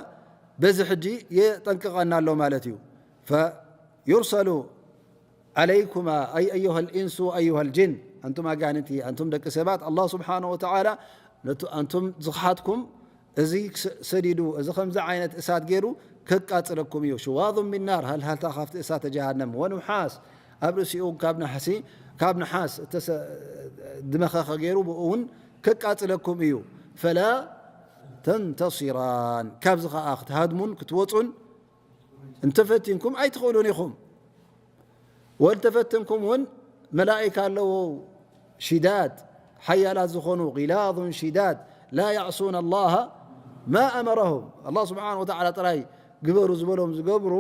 በዚ ሕጂ የጠንቅቐና ኣሎ ማለት እዩ። فيرسل عليكما أي أيها الإنس وأيها الجن، ኣንቱም ኣጋንንቲ፣ ኣንቱም ደቂ ሰባት፣ ኣላህ ስብሓነ ወተዓላ ነቱ-፣ ኣንቱም ዝኽሓትኩም እዚ ክስ-፣ ሰዲዱ፣ እዚ ከምዚ ዓይነት እሳት ገይሩ ከቃጽለኩም እዩ። ሽዋዙን ሚን ናር፣ ሃልሃልታ ካብቲ እሳተ ጀሃነም፣ ወኑሓስ፣ ኣብ ርእሲኡ ካብ ናሕሲ፣ ካብ ነሓስ እተሰ-፣ ዝመኸኸ ገይሩ ብኡ እውን ከቃጽለኩም እዩ። ፈላ ተንተሲራን፣ ካብዚ ኸኣ ክትሃድሙን ክትወጹን እንተፈቲንኩም ኣይትኽእሉን ኢኹም። ወልተፈተንኩም እውን መላኢካ ኣለዎ ሽዳድ፣ ሓያላት ዝኾኑ፣ غلاظ شداد لا يعصون الله ما أمرهم። ኣላህ ስብሓነ ወተዓላ ጥራይ ግበሩ ዝበሎም ዝገብሩ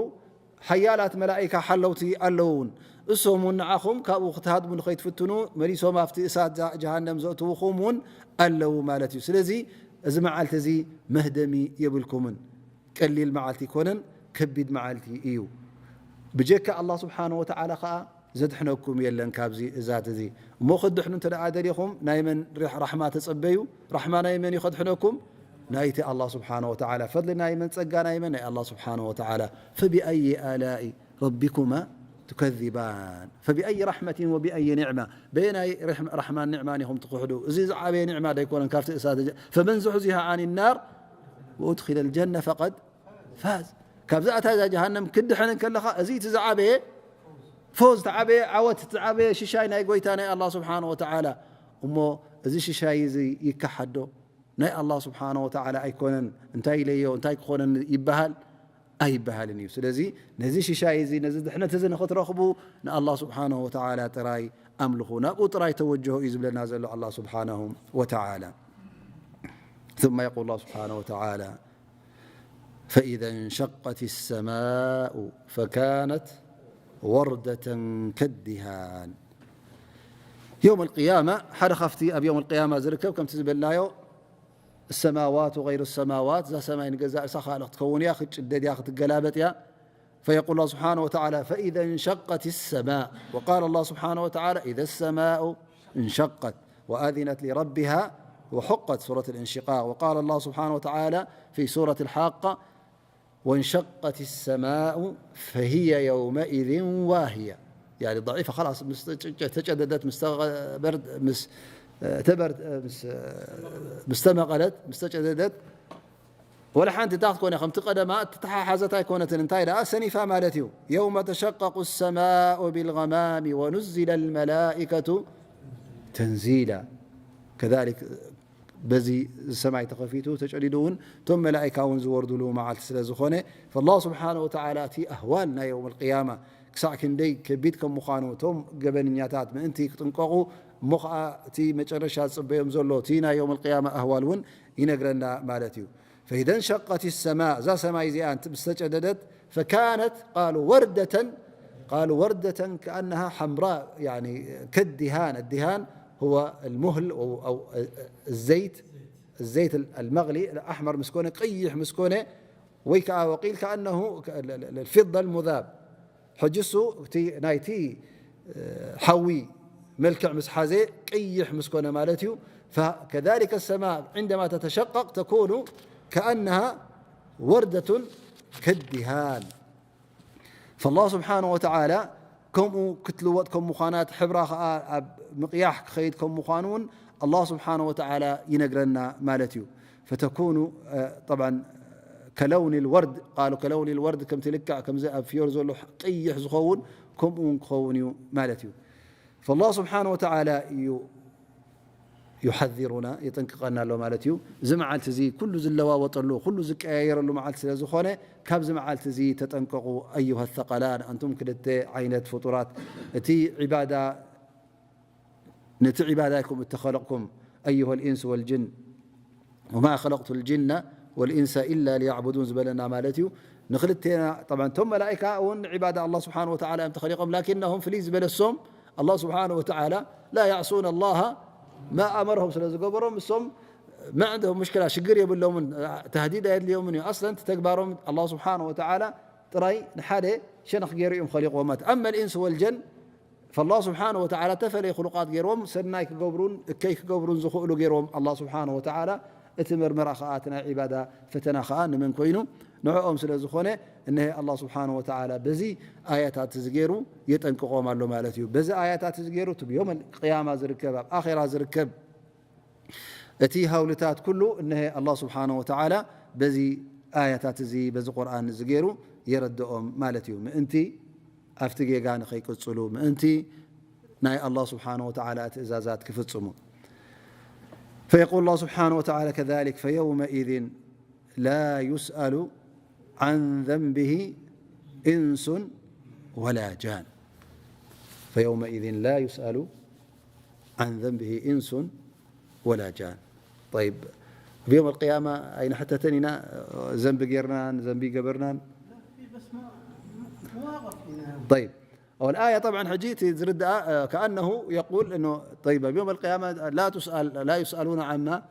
ሓያላት መላኢካ ሓለውቲ ኣለዉ እውን። እሶም እውን ንዓኹም ካብኡ ክትሃድሙ ንኸይትፍትኑ መሊሶም ኣብቲ እሳት ጃ-፣ ጀሃነም ዘእትውኹም እውን ኣለዉ ማለት እዩ። ስለዚ እዚ መዓልቲ እዚ መህደሚ የብልኩምን። ቀሊል መዓልቲ ኣይኮነን፣ ከቢድ መዓልቲ እዩ። ብጀካ ኣላህ ስብሓነ ወተዓላ ኸኣ ዘድሕነኩም የለን ካብዚ እሳት እዚ። እሞ ከድሕኑ እንተ ደኣ ደሊኹም ናይ መን ርሕ-፣ ራሕማ ተጸበዩ? ራሕማ ናይ መን እዩ ከድሕነኩም? ናይቲ ኣላህ ስብሓነ ወተዓላ። ፈድሊ ናይ መን? ጸጋ ናይ መን? ናይ ኣላህ ስብሓነ ወተዓላ። ፈቢኣይ ኣላኢ ረቢኩማ ቱከዚባን። ፈቢኣይ ራሕመቲን ወቢኣይ ኒዕማ፣ በየናይ ርሕም-፣ ራሕማን ኒዕማን ኢኹም ትኽሕዱ? እዚ ዝዓበየ ኒዕማ ዶ ኣይኮነን ካብቲ እሳት ጀ-፣ ፈመን ዙሕዚሐ ዓኒ ናር ወኡድኺለ ልጀነ ፈቀድ ፋዝ። ካብዛ እታ እዛ ጀሃነም ክድሕን ከለኻ፣ እዚ እቲ ዝዓበየ ፈውዝ፣ እቲ ዓበየ ዓወት፣ እቲ ዓበየ ሽሻይ ናይ ጎይታ ናይ ኣላህ ስብሓነ ወተዓላ። እሞ እዚ ሽሻይ እዚ ይከሓዶ? ናይ ኣላህ ስብሓነ ወተዓላ ኣይኮነን፣ እንታይ ኢለዮ፣ እንታይ ክኾነኒ ይበሃል? ኣይበሃልን እዩ። ስለዚ ነዚ ሽሻይ እዚ፣ ነዚ ድሕነት እዚ ንኽትረኽቡ ንኣላህ ስብሓነ ወተዓላ ጥራይ ኣምልኹ፣ ናብኡ ጥራይ ተወጀሁ እዩ ዝብለና ዘሎ ኣላህ ስብሓነሁ ወተዓላ። ثم يقول الله سبحانه وتعالى: فإذا انشقت السماء فكانت وردة كالدهان. የውም ኣልቅያማ፣ ሓደ ካብቲ ኣብ የውም ኣልቅያማ ዝርከብ፣ ከምቲ ዝበልናዮ፣ ሰማዋት ወገይሩ ሰማዋት፣ እዛ ሰማይ ንገዛእ ርእሳ ካልእ ክትከውን እያ፣ ክትጭደድ እያ፣ ክትገላበጥ እያ። فيقول الله سبحانه وتعالى: فإذا انشقت السماء. وقال الله سبحانه وتعالى: إذا السماء انشقت وأذنت لربها وحقت، سورة الانشقاق. وقال الله سبحانه وتعالى في سورة الحاقة: وانشقت السماء فهي يومئذ واهية. يعني ضعيفة خلاص، مس-، تجددت، مستغ-، برد-، مس-، تبرد-، مس-، مستمقلت، مستجددت. ولا ሓንቲ እታ ክትኮነ ከምቲ ቀደማ እተተሓሓዘት ኣይኮነትን። እንታይ ደኣ ሰኒፋ ማለት እዩ። يوم تشقق السماء بالغمام ونزل الملائكة تنزيلا. كذلك በዚ ሰማይ ተኸፊቱ ተጨዲዱ እውን እቶም መላኢካ እውን ዝወርድሉ መዓልቲ ስለ ዝኾነ፣ ፈላህ ስብሓነ ወተዓላ እቲ ኣህዋል ናይ የውም ኣልቅያማ ክሳዕ ክንደይ ከቢድ ከም ምዃኑ፣ እቶም ገበንኛታት ምእንቲ ክጥንቀቑ፣ እሞ ኸዓ እቲ መጨረሻ ዝጽበዮም ዘሎ እቲ ናይ የውም ኣልቅያማ ኣህዋል እውን ይነግረና ማለት እዩ። ፈኢዘ እንሸቀት ሰማ፣ እዛ ሰማይ እዚኣ ምስ ተጨደደት፣ ፈካነት ቃሉ ወርደተን ቃሉ ወርደተን ከኣነሃ ሓምራ፣ ያኒ ከዲሃን፣ ኣዲሃን هو المهل أو، أو الزيت، الزيت المغلي الأحمر ምስ ኮነ፣ ቀይሕ ምስ ኮነ፣ ወይ ከዓ وقيل كأنه الفضة المذاب። ሕጂ እሱ እቲ ናይቲ ሓዊ መልክዕ ምስ ሓዘ ቀይሕ ምስ ኮነ ማለት እዩ። فكذلك السماء عندما تتشقق تكون كأنها وردة كالدهان. فالله سبحانه وتعالى ከምኡ ክትልወጥ ከም ምዃና፣ እቲ ሕብራ ኸዓ ኣብ ምቕያሕ ክኸይድ ከም ምዃኑ እውን ኣላህ ስብሓነ ወተዓላ ይነግረና ማለት እዩ። فتكون، እ፣ طبعا كلون الورد، قالوا كلون الورد፣ ከምቲ ልክዕ ከምዚ ኣብ ፍዮር ዘሎ ቀይሕ ዝኸውን ከምኡ እውን ክኸውን እዩ ማለት እዩ። فالله سبحانه وتعالى እዩ يحذرنا፣ የጠንቅቐና ኣሎ ማለት እዩ። እዚ መዓልቲ እዚ ኩሉ ዝለዋወጠሉ፣ ኩሉ ዝቀያየረሉ መዓልቲ ስለ ዝኾነ፣ ካብዚ መዓልቲ እዚ ተጠንቀቑ። أيها الثقلان፣ ኣንቱም ክልተ ዓይነት ፍጡራት፣ እቲ ዒባዳ፣ ነቲ ዒባዳ ኢኹም እተኸለቕኩም። أيها الإنس والجن وما خلقت الجن والإنس إلا ليعبدون ዝበለና ማለት እዩ። ንክልቴና፣ طبعا እቶም መላኢካ እውን ንዒባዳ ኣላህ ስብሓን ወተዓላ እዮም ተኸሊቖም፣ ላኪን ናሆም ፍልይ ዝበለ እሶም ኣላህ ስብሓን ወተዓላ لا يعصون الله ما أمرهم ስለ ዝገበሮም እሶም ما عندهم مشكلة ሽግር የብሎምን፣ ተህዲድ ኣየድልዮምን እዩ። ኣስለን እቲ ተግባሮም ኣላህ ስብሓን ወተዓላ ጥራይ ንሓደ ሸነኽ ገይሩ እዮም ኸሊቕዎም ማለት። أما الإنس والجن فالله سبحانه وتعالى እተፈለየ ክሉቃት ገይርዎም ሰናይ ክገብሩን እከይ ክገብሩን ዝኽእሉ ገይርዎም ኣላህ ስብሓን ወተዓላ። እቲ መርመራ ኸዓ እቲ ናይ ዒባዳ ፈተና ኸዓ ንመን ኮይኑ ንዕኦም ስለ ዝኾነ እነሀ ኣላህ ስብሓን ወተዓላ በዚ ኣያታት እዚ ገይሩ የጠንቅቖም ኣሎ ማለት እዩ። በዚ ኣያታት እዚ ገይሩ እቲ ብዮም ቅያማ ዝርከብ ኣብ ኣኼራ ዝርከብ እቲ ሃውልታት ኩሉ እነሀ ኣላህ ስብሓን ወተዓላ በዚ ኣያታት እዚ በዚ ቁርኣን እዚ ገይሩ የረድኦም ማለት እዩ። ምእንቲ ኣብቲ ጌጋ ንኸይቅጽሉ ምእንቲ ናይ ኣላህ ስብሓን ወተዓላ ትእዛዛት ክፍጽሙ። فيقول الله سبحانه وتعالى كذلك فيومئذ لا يسأل عن ذنبه إنس ولا جان. فيومئذ لا يسأل عن ذنبه إنس ولا جان. طيب، في يوم القيامة أين حتى تنينا ذنب جيرنان، ذنب جبرنان؟ طيب، والآية طبعا حجيتي زرد، آه، كأنه يقول إنه طيب، يوم القيامة لا تسأل، لا يسألون عما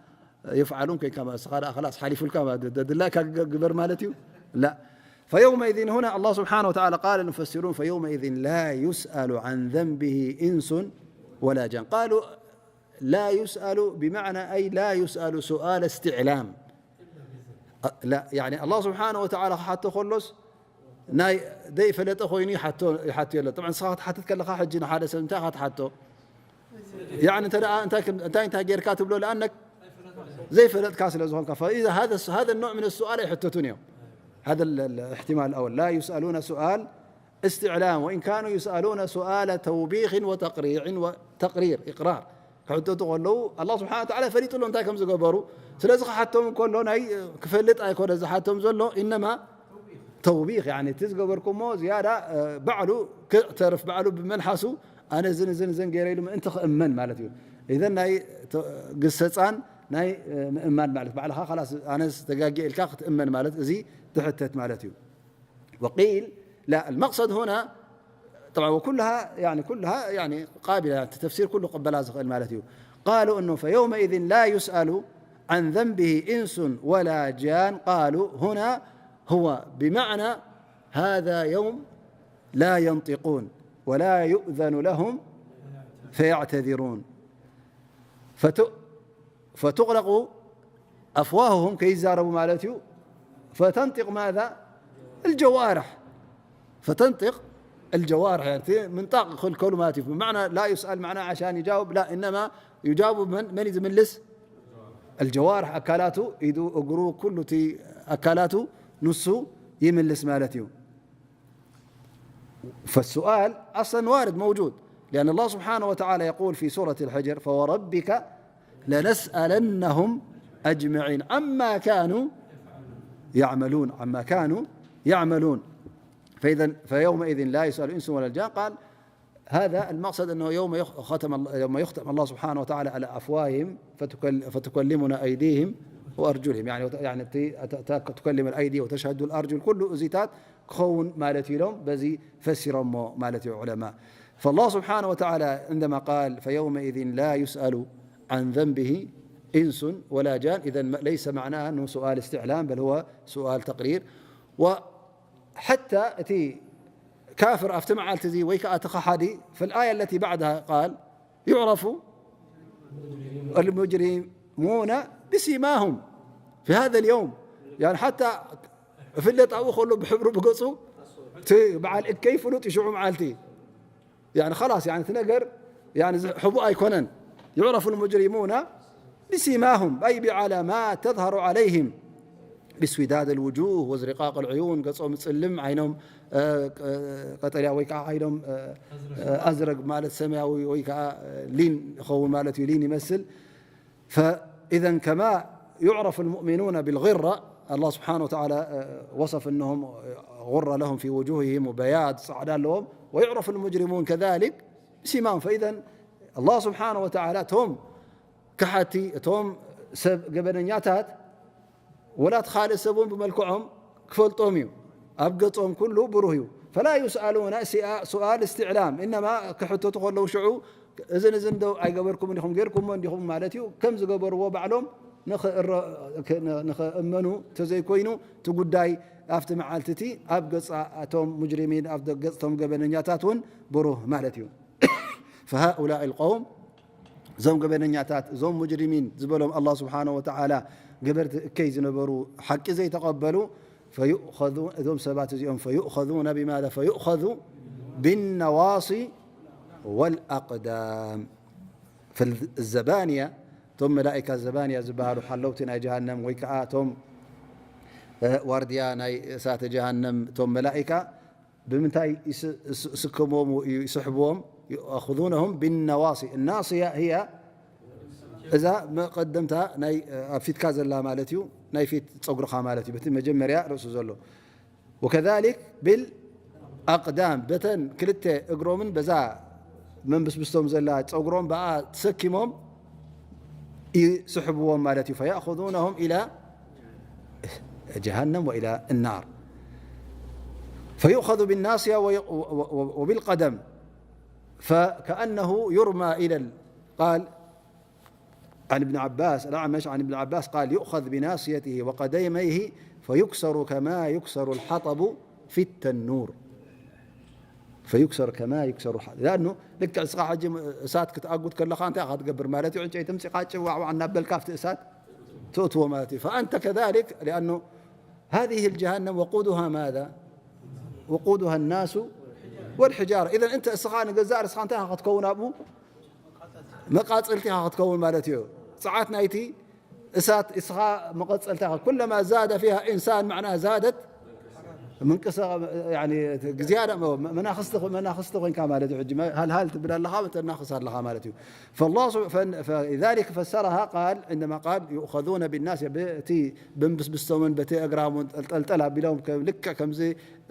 يفعلون كي كما سخر خلاص حليف الكما دلاك جبر مالتي. لا. فيومئذ هنا الله سبحانه وتعالى قال المفسرون فيومئذ لا يسأل عن ذنبه إنس ولا جان. قالوا لا يسأل بمعنى أي لا يسأل سؤال استعلام. لا، يعني الله سبحانه وتعالى حتى خلص ናይ ዘይፈለጠ ኮይኑ ይሓቶ ይሓቶ የለን። طبعا ንስኻ ክትሓትት ከለኻ ሕጂ ንሓደ ሰብ እንታይ ኢኻ ትሓቶ? يعني እንተ ደኣ እንታይ ክም- እንታይ እንታይ ጌርካ ትብሎ ለኣነክ ዘይፈለጥካ ስለ ዝኾንካ فإذا هذا الس- هذا النوع من السؤال ኣይሕተቱን እዮም. هذا ال- ال- الاحتمال الأول لا يسألون سؤال استعلام وإن كانوا يسألون سؤال توبيخ وتقريع وتقرير إقرار ክሕተቱ ከለዉ ኣላህ ስብሓን ወተዓላ ፈሊጡ ኣሎ እንታይ ከም ዝገበሩ። ስለዚ ክሓቶም እንከሎ ናይ ክፈልጥ ኣይኮነ ዝሓቶም ዘሎ፣ ኢነማ ተውቢኽ፣ ያኒ እቲ ዝገበርኩሞ ዝያዳ፣ እ፣ ባዕሉ ክዕተርፍ፣ ባዕሉ ብመልሓሱ ኣነ እዝን እዝን እዝን ገይረ ኢሉ ምእንቲ ክእመን ማለት እዩ። ኢዘን ናይ ተ-፣ ግሰጻን ናይ፣ እ፣ ምእማን ማለት ባዕልኻ ኻላስ ኣነስ ተጋግየ ኢልካ ክትእመን ማለት እዚ ትሕተት ማለት እዩ። وقيل لا، المقصد هنا طبعا وكلها يعني كلها يعني قابلة، يعني تفسير كله قبلها زخل مالتيو. قالوا أنه فيومئذ لا يسأل عن ذنبه إنس ولا جان. قالوا هنا هو بمعنى هذا يوم لا ينطقون ولا يؤذن لهم فيعتذرون. فت-، فتغلق أفواههم كي يزاربوا مالتيو، فتنطق ماذا؟ الجوارح. فتنطق الجوارح، يعني تي-، منطق كل كلمات، بمعنى لا يسأل معناه عشان يجاوب، لا، إنما يجاوب من، من يزملس؟ الجوارح، أكلاته، يدو أقرو كل تي أكلاته نسو يملس مالتيو. فالسؤال أصلًا وارد موجود، لأن الله سبحانه وتعالى يقول في سورة الحجر: "فوربك لنسألنهم أجمعين عما كانوا يعملون، عما كانوا يعملون". فإذا، فيومئذ لا يسأل إنس ولا جان. قال: هذا المقصد أنه يوم يخ-، ختم ال-، يوم يختم الله سبحانه وتعالى على أفواههم فتكل-، فتكلمنا أيديهم وأرجلهم. يعني وت-، يعني ت-، ت-، تكلم الأيدي وتشهد الأرجل. كل زيتات ክኸውን ማለት ኢሎም በዚ ፈሲሮሞ ማለት እዩ ዑለማ። فالله سبحانه وتعالى عندما قال: "فيومئذ لا يسأل عن ذنبه إنس ولا جان"، إذن ليس معناه أنه سؤال استعلام، بل هو سؤال تقرير. وحتى እቲ ካፍር ኣብቲ መዓልቲ እዚ ወይ ከዓ እቲ ኸሓዲ، فالآية التي بعدها قال: "يعرف المجرمون بسيماهم في هذا اليوم". يعني حتى ፍለጥ ኣብኡ ከሎ ብሕብሩ ብገጹ እቲ በዓል እከይ ፍሉጥ እዩ ሽዑ መዓልቲ። يعني خلاص، يعني እቲ ነገር يعني ዝ-፣ ሕቡእ ኣይኮነን። يعرف المجرمون بسيماهم أي بعلامات تظهر عليهم باسوداد الوجوه وازرقاق العيون، ገጾም ጽልም፣ ዓይኖም፣ እ፣ ቅ-፣ ቀጠልያ ወይ ከዓ ዓይኖም፣ እ፣ እ፣ ኣዝረግ ማለት ሰማያዊ ወይ ከዓ፣ እ፣ ሊን ይኸውን ማለት እዩ። ሊን ይመስል። فإذا كما يعرف المؤمنون بالغرة، الله سبحانه وتعالى وصف أنهم غرة لهم في وجوههم وبياض، ጻዕዳ ኣለዎም، ويعرف المجرمون كذلك بسيماهم. فإذا الله سبحانه وتعالى እቶም ከሓቲ፣ እቶም ሰብ ገበነኛታት፣ ወላ እቲ ካልእ ሰብ እውን ብመልክዖም ክፈልጦም እዩ። ኣብ ገጾም ኩሉ ብሩህ እዩ። فلا يسألون سؤال استعلام، إنما ክሕተቱ ከለዉ ሽዑ እዝን እዝን ዶ ኣይገበርኩምን ኢኹም፣ ጌርኩሞ እንዲኹም ማለት እዩ። ከም ዝገበርዎ ባዕሎም ንኽእረ-፣ ክ-፣ ን-፣ ንኽእመኑ እንተዘይኮይኑ፣ እቲ ጉዳይ ኣብቲ መዓልቲ እቲ ኣብ ገጽ እቶም ሙጅሪሚን፣ ኣብ ደ-፣ ገጽ እቶም ገበነኛታት እውን ብሩህ ማለት እዩ። فهؤلاء القوم، እዞም ገበነኛታት፣ እዞም ሙጅሪሚን ዝበሎም ኣላህ ስብሓነሁ ወተዓላ ገበርቲ እከይ ዝነበሩ፣ ሓቂ ዘይተቐበሉ፣ ፈዩእኸዙ-፣ እዞም ሰባት እዚኦም ፈዩእኸዙነ ቢማዛ ፈዩእኸዙ ቢነዋሲ ወልኣቅዳም። ፈልዘባንያ፣ እቶም መላኢካ ዘባንያ ዝበሃሉ ሓለውቲ ናይ ጀሃነም፣ ወይ ከዓ እቶም፣ እ፣ ዋርድያ ናይ እሳተ ጀሃነም፣ እቶም መላኢካ ብምንታይ ይስ-፣ ይስ-፣ ይስከሞሙ እዩ፣ ይስሕብዎም? يأخذونهم بالنواصي. الناصية هي እዛ መቐደምታ ናይ፣ እ፣ ኣብ ፊትካ ዘላ ማለት እዩ፣ ናይ ፊት ጸጉርኻ ማለት እዩ። በቲ መጀመርያ ርእሱ ዘሎ። وكذلك بالأقدام، በተን ክልተ እግሮምን በዛ መንብስብስቶም ዘላ ጸጉሮም ብኣ ተሰኪሞም ይስሕብዎም ማለት እዩ። فيأخذونهم إلى جهنم وإلى النار. فيؤخذ بالناصية وي-، و-، و-، و-، وبالقدم، فكأنه يرمى إلى ال-، قال عن ابن عباس، الأعمش عن ابن عباس قال: يؤخذ بناصيته وقدميه فيكسر كما يكسر الحطب في التنور. فيكسر كما يكسر الحطب. لأنه ልክዕ እስኻ ሕጂ እሳት ክትኣጉድ ከለኻ እንታይ ኢኻ ትገብር ማለት እዩ? ዕንጨይቲ ምጺኻ ጭዋዕዋዕ እናበልካ ኣብቲ እሳት ትእትዎ ማለት እዩ። فأنت كذلك، لأنه هذه الجهنم وقودها ماذا؟ وقودها الناس والحجارة. إذا أنت እስኻ ንገዛእ ርእስኻ እንታይ ኢኻ ክትከውን ኣብኡ? መቃጸልቲ ኢኻ ክትከውን ማለት እዩ። ጸዓት ናይቲ እሳት እስኻ መቐጸልታ ኢኻ። ኩለማ ዛደ ፊሃ ኢንሳን፣ መዕና ዛደት ምንቅሳ-፣ ያኒ፣ ዝያዳ መ-፣ መናኽስቲ፣ መናኽስቲ ኮንካ ማለት እዩ። ሕጂ መ-፣ ሃልሃል ትብል ኣለኻ፣ ተናኽስ ኣለኻ ማለት እዩ። فالله سب-، ف-، فلذلك فسرها قال، عندما قال: يؤخذون بالناصية، በቲ ብንብስብስቶምን በቲ እግራሞን ጠልጠልጠል ኣቢሎም፣ ከም፣ ልክዕ ከምዚ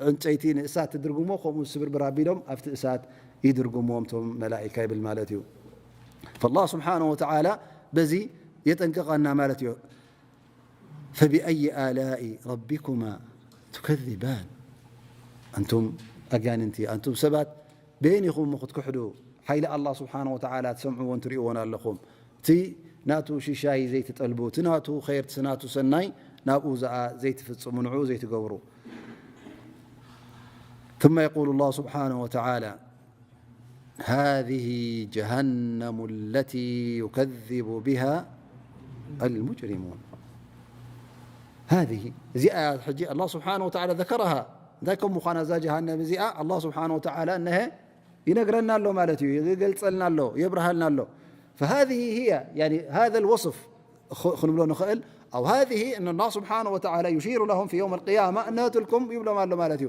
ዕንጨይቲ ንእሳት ትድርግሞ፣ ከምኡ ስብርብር ኣቢሎም ኣብቲ እሳት ይድርግምዎም እቶም መላኢካ ይብል ማለት እዩ። فالله سبحانه وتعالى በዚ የጠንቅቐና ማለት እዩ። فبأي آلاء ربكما تكذبان؟ ኣንቱም ኣጋንንቲ፣ ኣንቱም ሰባት፣ በየን ኢኹም እሞ ክትክሕዱ? ሓይሊ ኣላህ ስብሓነ ወተዓላ ትሰምዕዎን ትርእይዎን ኣለኹም። እቲ ናቱ ሽሻይ ዘይትጠልቡ፣ እቲ ናቱ ኸይር፣ እቲ ናቱ ሰናይ ናብኡ ዘኣ ዘይትፍጽሙ፣ ንዕኡ ዘይትገብሩ። ثم يقول الله سبحانه وتعالى: هذه جهنم التي يكذب بها المجرمون. هذه، እዚኣ እያ ሕጂ ኣላህ ስብሓነ ወተዓላ ذكرها። እንታይ ከም ምዃና እዛ ጀሃነም እዚኣ ኣላህ ስብሓነ ወተዓላ እነሀ ይነግረና ኣሎ ማለት እዩ፣ ይገልጸልና ኣሎ፣ የብርሃልና ኣሎ። فهذه هي، يعني هذا الوصف ኽ-، ክንብሎ ንኽእል። أو هذه أن الله سبحانه وتعالى يشير لهم في يوم القيامة، እነሆትልኩም ይብሎም ኣሎ ማለት እዩ።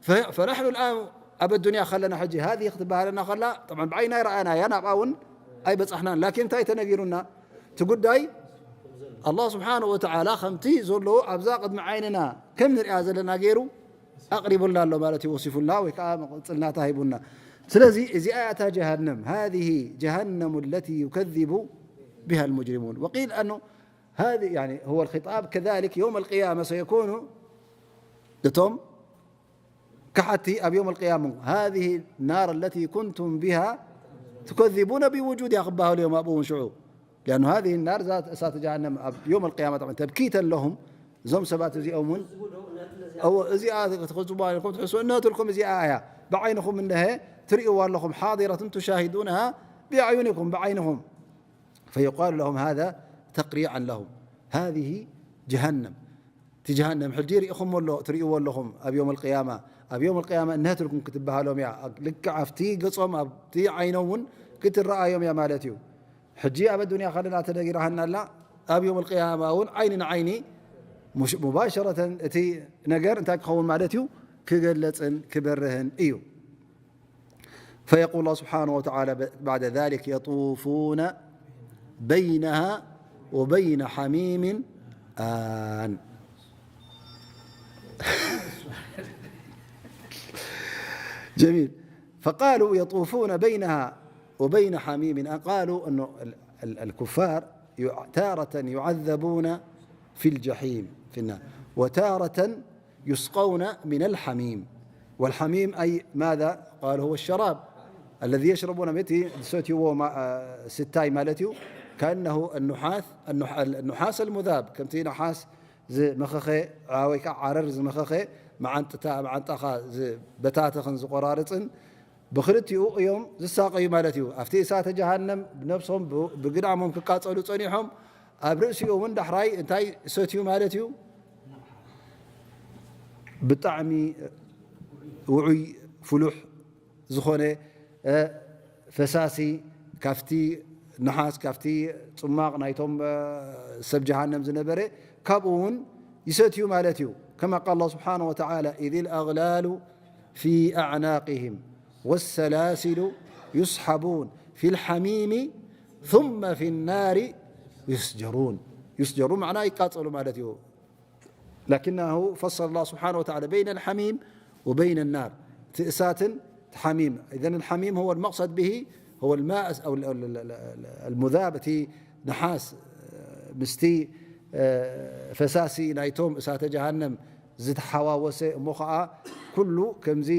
ف-، فنحن الآن ኣብ ኣዱንያ ከለና ሕጂ هذه ክትበሃለና ከላ፣ طبعا ብዓይና ኣይረኣናያ፣ ናብኣ እውን ኣይበጻሕናን። ላኪን እንታይ ተነጊሩና? እቲ ጉዳይ ኣላህ ስብሓነሁ ወተዓላ ከምቲ ዘሎ ኣብዛ ቅድሚ ዓይንና ከም ንሪኣ ዘለና ገይሩ ኣቕሪቡልና ኣሎ ማለት እዩ፣ ወሲፉልና ወይ ከዓ መቐጽልናታ ሂቡና። ስለዚ እዚኣ እያ እታ ጀሃነም፣ هذه جهنم التي يكذب بها المجرمون. وقيل أنه هذه، يعني، هو الخطاب كذلك يوم القيامة سيكون እቶም ከሓቲ ኣብ يوم القيامة، هذه النار التي كنتم بها تكذبون بوجودها ክበሃሉ እዮም ኣብኡ እውን ሽዑ። لأن هذه النار ذات እሳተ ጀሃነም ኣብ يوم القيامة طبعا تبكيتا لهم، እዞም ሰባት እዚኦም እውን እዎ እዚኣ ክትኽዝቡ ኢልኩም ትሕስቡ እነትልኩም እዚኣ እያ ብዓይንኹም እነሀ ትርእይዋ ኣለኹም حاضرة تشاهدونها بأعينكم ብዓይንኹም فيقال لهم هذا تقريعا لهم هذه جهنم እቲ ጀሃነም ሕጂ ርኢኹሞ ኣሎ ትርእይዎ ኣለኹም ኣብ يوم القيامة ኣብ يوم القيامة እነትልኩም ክትበሃሎም እያ ልክዕ ኣብቲ ገጾም ኣብቲ ዓይኖም እውን ክትረኣዮም እያ ማለት እዩ ሕጂ ኣብ ኣዱንያ ከለና ተነጊራሃና ኣላ ኣብ يوم القيامة እውን ዓይኒ ንዓይኒ مباشرة እቲ ነገር እንታይ ክኸውን ማለት እዩ ክገለጽን ክበርህን እዩ فيقول الله سبحانه وتعالى بعد ذلك يطوفون بينها وبين حميم آن. جميل. فقالوا يطوفون بينها وبين حميم آن. قالوا أنه ال-، ال-، الكفار يع-، تارة يعذبون في الجحيم، في النار، وتارة يسقون من الحميم. والحميم أي ماذا؟ قال: هو الشراب الذي يشربون منه، ዝሰትይዎ ማ-، ስታይ ማለት እዩ። كأنه النحاس، النح-، النحاس المذاب، ከምቲ ነሓስ ዝመኸኸ ወይ ከዓ ዓረር ዝመኸኸ፣ መዓንጥታ-፣ መዓንጣኻ ዝበታተኽን ዝቆራርፅን ብኽልቲኡ እዮም ዝሳቐዩ ማለት እዩ። ኣብቲ እሳተ ጀሃነም ብነብሶም ብ-፣ ብግዳሞም ክቃጸሉ ጸኒሖም፣ ኣብ ርእሲኡ እውን ዳሕራይ እንታይ ሰትዩ ማለት እዩ? ብጣዕሚ ውዑይ ፍሉሕ ዝኾነ፣ እ፣ ፈሳሲ ካብቲ ነሓስ፣ ካብቲ ጽማቕ ናይቶም፣ እ፣ ሰብ ጀሃነም ዝነበረ፣ ካብኡ እውን ይሰትዩ ማለት እዩ። كما قال الله سبحانه وتعالى: إذ الأغلال في أعناقهم والسلاسل يسحبون في الحميم ثم في النار يسجرون. يسجرون معناه ይቃጸሉ ማለት እዩ። لكنه فصل الله سبحانه وتعالى بين الحميم وبين النار. እቲ እሳትን እቲ ሓሚም። إذن الحميم هو المقصد به هو الماء أو ال-، ال-، ال-، ال-، المذاب، እቲ ነሓስ፣ ምስቲ፣ እ፣ ፈሳሲ ናይቶም እሳተ ጀሃነም ዝተሓዋወሰ፣ እሞ ኸዓ ኩሉ ከምዚ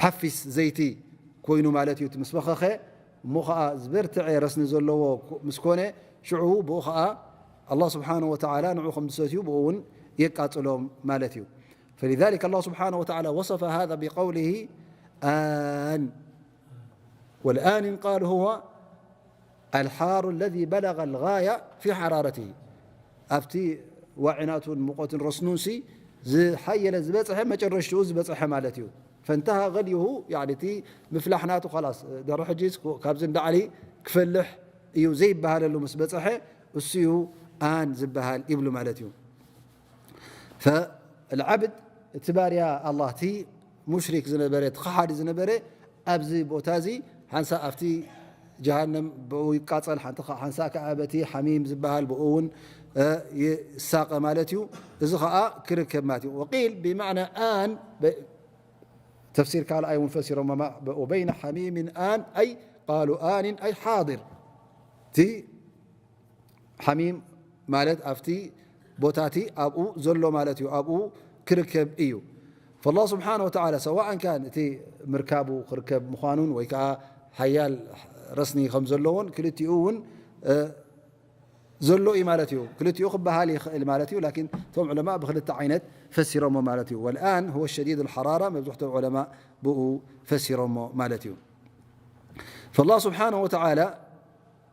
ሓፊስ ዘይቲ ኮይኑ ማለት እዩ። እቲ ምስ መኸኸ፣ እሞ ኸዓ ዝበርትዐ ረስኒ ዘለዎ ምስ ኮነ፣ ሽዑ ብኡ ኸዓ ኣላህ ስብሓነሁ ወተዓላ ንዑ ከም ዝሰትዩ ብኡ እውን የቃጽሎም ማለት እዩ። فلذلك الله سبحانه وتعالى وصف هذا بقوله: آن. والآن قال هو الحار الذي بلغ الغاية في حرارته. ኣብቲ ዋዒናቱን ሙቐትን ረስኑንሲ ዝሓየለ ዝበጽሐ፣ መጨረሽትኡ ዝበጽሐ ማለት እዩ። فانتهى غليه، يعني እቲ ምፍላሕ ናቱ خلاص፣ ድሕሪ ሕጂ ካብዚ ንላዕሊ ክፈልሕ እዩ ዘይበሃለሉ ምስ በጽሐ፣ እሱ እዩ ኣን ዝበሃል ይብሉ ማለት እዩ። فالعبد، እቲ ባርያ ኣላህ፣ እቲ ሙሽሪክ ዝነበረ፣ እቲ ከሓዲ ዝነበረ፣ ኣብዚ ቦታ እዚ ሓንሳእ ኣብቲ ጀሃነም ብኡ ይቃጸል፣ ሓንቲ ከ-፣ ሓንሳእ ከኣ በቲ ሓሚም ዝበሃል ብኡ እውን፣ እ፣ ይሳቐ ማለት እዩ። እዚ ኸኣ ክርከብ ማለት እዩ። وقيل بمعنى آن، በ-፣ ተፍሲር ካልኣይ እውን ፈሲሮሞ፣ وبين حميم آن، أي قالوا آن أي حاضر። እቲ ሓሚም ማለት ኣብቲ ቦታቲ ኣብኡ ዘሎ ማለት እዩ፣ ኣብኡ ክርከብ እዩ። فالله سبحانه وتعالى سواء كان እቲ ምርካቡ ክርከብ ምዃኑን ወይ ከዓ ሓያል ረስኒ ከም ዘለዎን ክልቲኡ እውን፣ እ፣ ዘሎ እዩ ማለት እዩ። ክልቲኡ ክበሃል ይኽእል ማለት እዩ። ላኪን እቶም ዑለማ ብክልተ ዓይነት ፈሲሮሞ ማለት እዩ። والآن هو الشديد الحرارة፣ መብዝሕቶም ዑለማ ብኡ ፈሲሮሞ ማለት እዩ። فالله سبحانه وتعالى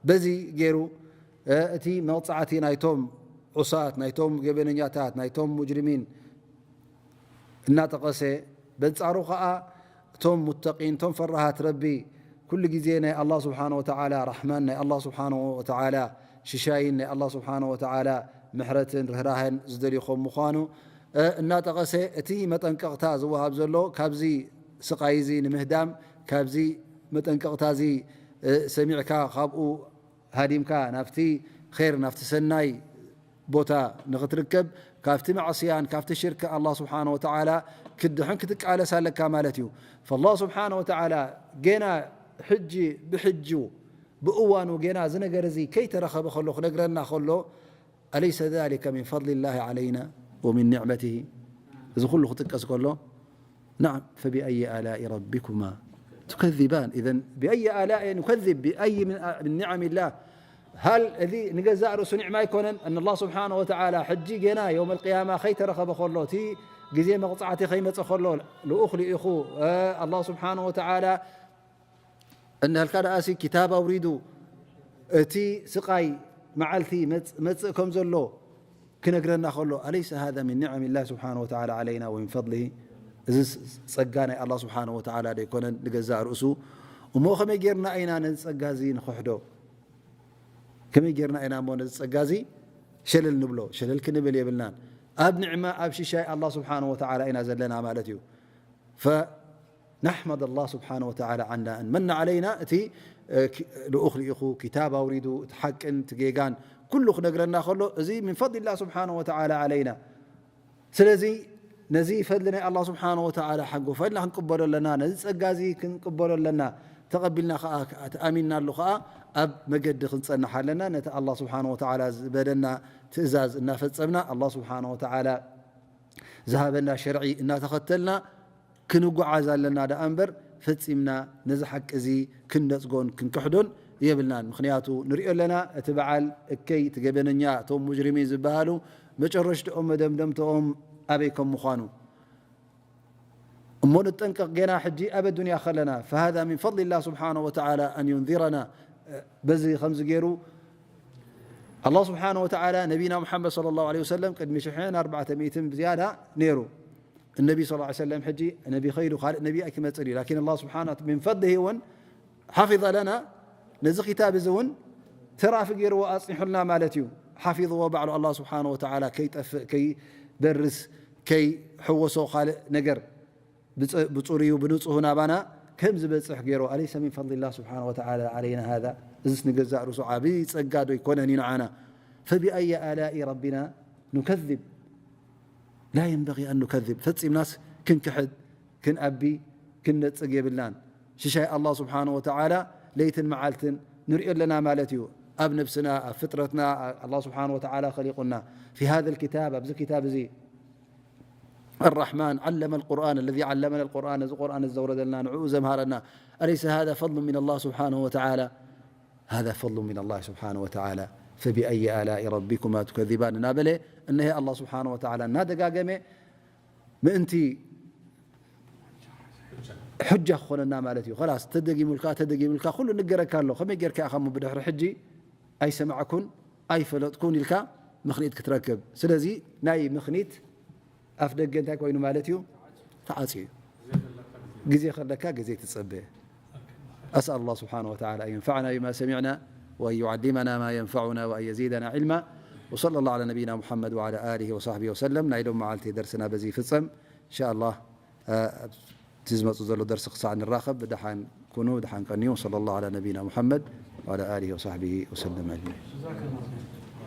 በዚ ገይሩ፣ እ፣ እቲ መቕጻዕቲ ናይቶም ዑሳት፣ ናይቶም ገበነኛታት፣ ናይቶም ሙጅሪሚን እናጠቐሰ፣ በንጻሩ ኸኣ እቶም ሙተቂን፣ እቶም ፈራሃት ረቢ፣ ኩሉ ግዜ ናይ ኣላህ ስብሓነ ወተዓላ ራሕማን፣ ናይ ኣላህ ስብሓነ ወተዓላ ሽሻይን፣ ናይ ኣላህ ስብሓነ ወተዓላ ምሕረትን ርህራህን ዝደልዩ ከም ምዃኑ፣ እ፣ እናጠቐሰ፣ እቲ መጠንቀቕታ ዝወሃብ ዘሎ ካብዚ ስቓይ እዚ ንምህዳም፣ ካብዚ መጠንቀቕታ እዚ፣ እ፣ ሰሚዕካ ካብኡ ሃዲምካ ናብቲ ኸይር፣ ናብቲ ሰናይ ቦታ ንኽትርከብ፣ ካብቲ ማዕስያን ካብቲ ሽርክ ኣላህ ስብሓነ ወተዓላ ክትድሕን ክትቃለስ ኣለካ ማለት እዩ። ፈላህ ስብሓነ ወተዓላ ገና ሕጂ ብሕጁ ብእዋኑ ገና እዚ ነገር እዚ ከይተረኸበ ከሎ ክነግረና ከሎ፣ أليس ذلك من فضل الله علينا ومن نعمته؟ እዚ ኩሉ ክጥቀስ ከሎ نعم، فبأي آلاء ربكما تكذبان؟ إذن بأي آلاء نكذب؟ بأي من، من نعم الله؟ هل እዚ ንገዛእ ርእሱ ኒዕማ ኣይኮነን? أن الله سبحانه وتعالى ሕጂ ገና የውመል ቅያማ ከይተረኸበ ከሎ፣ እቲ ግዜ መቕጻዕቲ ከይመጸ ከሎ፣ ልኡኽ ልኢኹ፣ እ፣ ኣላህ ስብሓነሁ ወተዓላ እንሀልካ ደኣሲ ክታብ ኣውሪዱ፣ እቲ ስቓይ መዓልቲ መጽ-፣ መጽእ ከም ዘሎ ክነግረና ከሎ፣ أليس هذا من نعم الله سبحانه وتعالى علينا ومن فضله؟ እዚ ስ-፣ ጸጋ ናይ ኣላህ ስብሓነሁ ወተዓላ ዶ ኣይኮነን ንገዛእ ርእሱ? እሞ ከመይ ጌርና ኢና ነዚ ጸጋ እዚ ንኽሕዶ? ከመይ ጌርና ኢና እሞ ነዚ ጸጋ እዚ ሸለል ንብሎ? ሸለል ክንብል የብልናን። ኣብ ኒዕማ፣ ኣብ ሽሻይ ኣላህ ስብሓነሁ ወተዓላ ኢና ዘለና ማለት እዩ። فنحمد الله سبحانه وتعالى عنا أن من علينا، እቲ እ፣ ኪ-፣ ልኡኽ ልኢኹ፣ ክታብ ኣውሪዱ፣ እቲ ሓቅን እቲ ጌጋን ኩሉ ክነግረና ከሎ፣ እዚ ምን ፈድሊላህ ስብሓነሁ ወተዓላ ዓለይና። ስለዚ ነዚ ፈድሊ ናይ ኣላህ ስብሓነሁ ወተዓላ ሓጎፋ ኢልና ክንቅበሎ ኣለና። ነዚ ጸጋ እዚ ክንቅበሎ ኣለና። ተቐቢልና ከኣ፣ ተኣሚንናሉ ከኣ ኣብ መገዲ ክንጸንሕ ኣለና። ነቲ ኣላህ ስብሓነሁ ወተዓላ ዝበለና ትእዛዝ እናፈጸምና፣ ኣላህ ስብሓነሁ ወተዓላ ዝሃበና ሸርዒ እናተኸተልና ክንጓዓዝ ኣለና ደኣ እምበር፣ ፈጺምና ነዚ ሓቂ እዚ ክንነጽጎን ክንክሕዶን የብልናን። ምኽንያቱ ንሪኦ ኣለና፣ እቲ በዓል እከይ፣ እቲ ገበነኛ፣ እቶም ሙጅሪሚን ዝበሃሉ መጨረሽትኦም፣ መደምደምትኦም ኣበይ ከም ምዃኑ። እሞ ንጠንቀቕ ጌና ሕጂ ኣብ ኣዱንያ ከለና። فهذا من فضل الله سبحانه وتعالى أن ينذرنا። በዚ ከምዚ ገይሩ ኣላህ ስብሓነሁ ወተዓላ ነቢና ሙሓመድ ሰለላሁ ዐለይሂ ወሰለም ቅድሚ ሽሕን ኣርባዕተ ሚእትን ብዝያዳ ነይሩ። እነቢ ሰለላሁ ዐለይሂ ወሰለም ሕጂ ነቢ ከይዱ ካልእ ነቢ ኣይክመጽእን እዩ። ላኪን ኣላህ ስብሓነሁ ወተዓላ ምን ፈድሊሂ እውን ሓፊዘ ለና፣ ነዚ ክታብ እዚ እውን ተራፊ ገይርዎ ኣጽኒሑልና ማለት እዩ። ሓፊዝዎ ባዕሉ ኣላህ ስብሓነሁ ወተዓላ ከይጠፍእ፣ ከይበርስ፣ ከይሕወሶ ካልእ ነገር ብጽ-፣ ብጽሩዩ ብንጹህ ናባና ከም ዝበጽሕ ገይሩ። أليس من فضل الله سبحانه وتعالى علينا هذا؟ እዚስ ንገዛእ ርእሱ ዓቢ ጸጋ ዶ ኣይኮነን እዩ ንዓና? فبأي آلاء ربنا نكذب؟ لا ينبغي أن نكذب። ፈጺምናስ ክንክሕድ፣ ክንኣቢ፣ ክንነጽግ የብልናን። ሽሻይ ኣላህ ስብሓነሁ ወተዓላ ለይትን መዓልትን ንሪኦ ኣለና ማለት እዩ። ኣብ ነብስና፣ ኣብ ፍጥረትና ኣላህ ስብሓነሁ ወተዓላ ኸሊቑና። في هذا الكتاب፣ ኣብዚ ክታብ እዚ الرحمن علم القرآن الذي علمنا القرآن، እዚ ቁርኣን እዚ ዘውረደልና፣ ንዕኡ ዘምሃረና። أليس هذا فضل من الله سبحانه وتعالى؟ هذا فضل من الله سبحانه وتعالى. فبأي آلاء ربكما تكذبان እናበለ እነሄ ኣላህ ስብሓነሁ ወተዓላ እናደጋገመ ምእንቲ ሑጃ ክኾነና ማለት እዩ። ኸላስ ተደጊሙልካ፣ ተደጊሙልካ፣ ኩሉ ንገረካ ኣሎ። ከመይ ጌርካ ኢኻ እሞ ብድሕሪ ሕጂ ኣይሰማዕኩን ኣይፈለጥኩን ኢልካ ምኽኒት ክትረክብ? ስለዚ ናይ ምኽኒት ኣፍ ደገ እንታይ ኮይኑ ማለት እዩ? ተዓጽዩ እዩ። ግዜ ከለካ ግዜ ትጸበ። أسأل الله سبحانه وتعالى أن ينفعنا بما سمعنا وأن يعلمنا ما ينفعنا وأن يزيدنا علما. وصلى الله على نبينا محمد وعلى آله وصحبه وسلم. ናይ ሎም መዓልቲ ደርስና በዚ ይፍጸም። إن شاء الله، እ፣ እቲ ዝመጽእ ዘሎ ደርሲ ክሳዕ ንራኸብ ብደሓን ኩኑ፣ ብደሓን ቀንዩ። وصلى الله على نبينا محمد وعلى آله وصحبه وسلم أجمعين.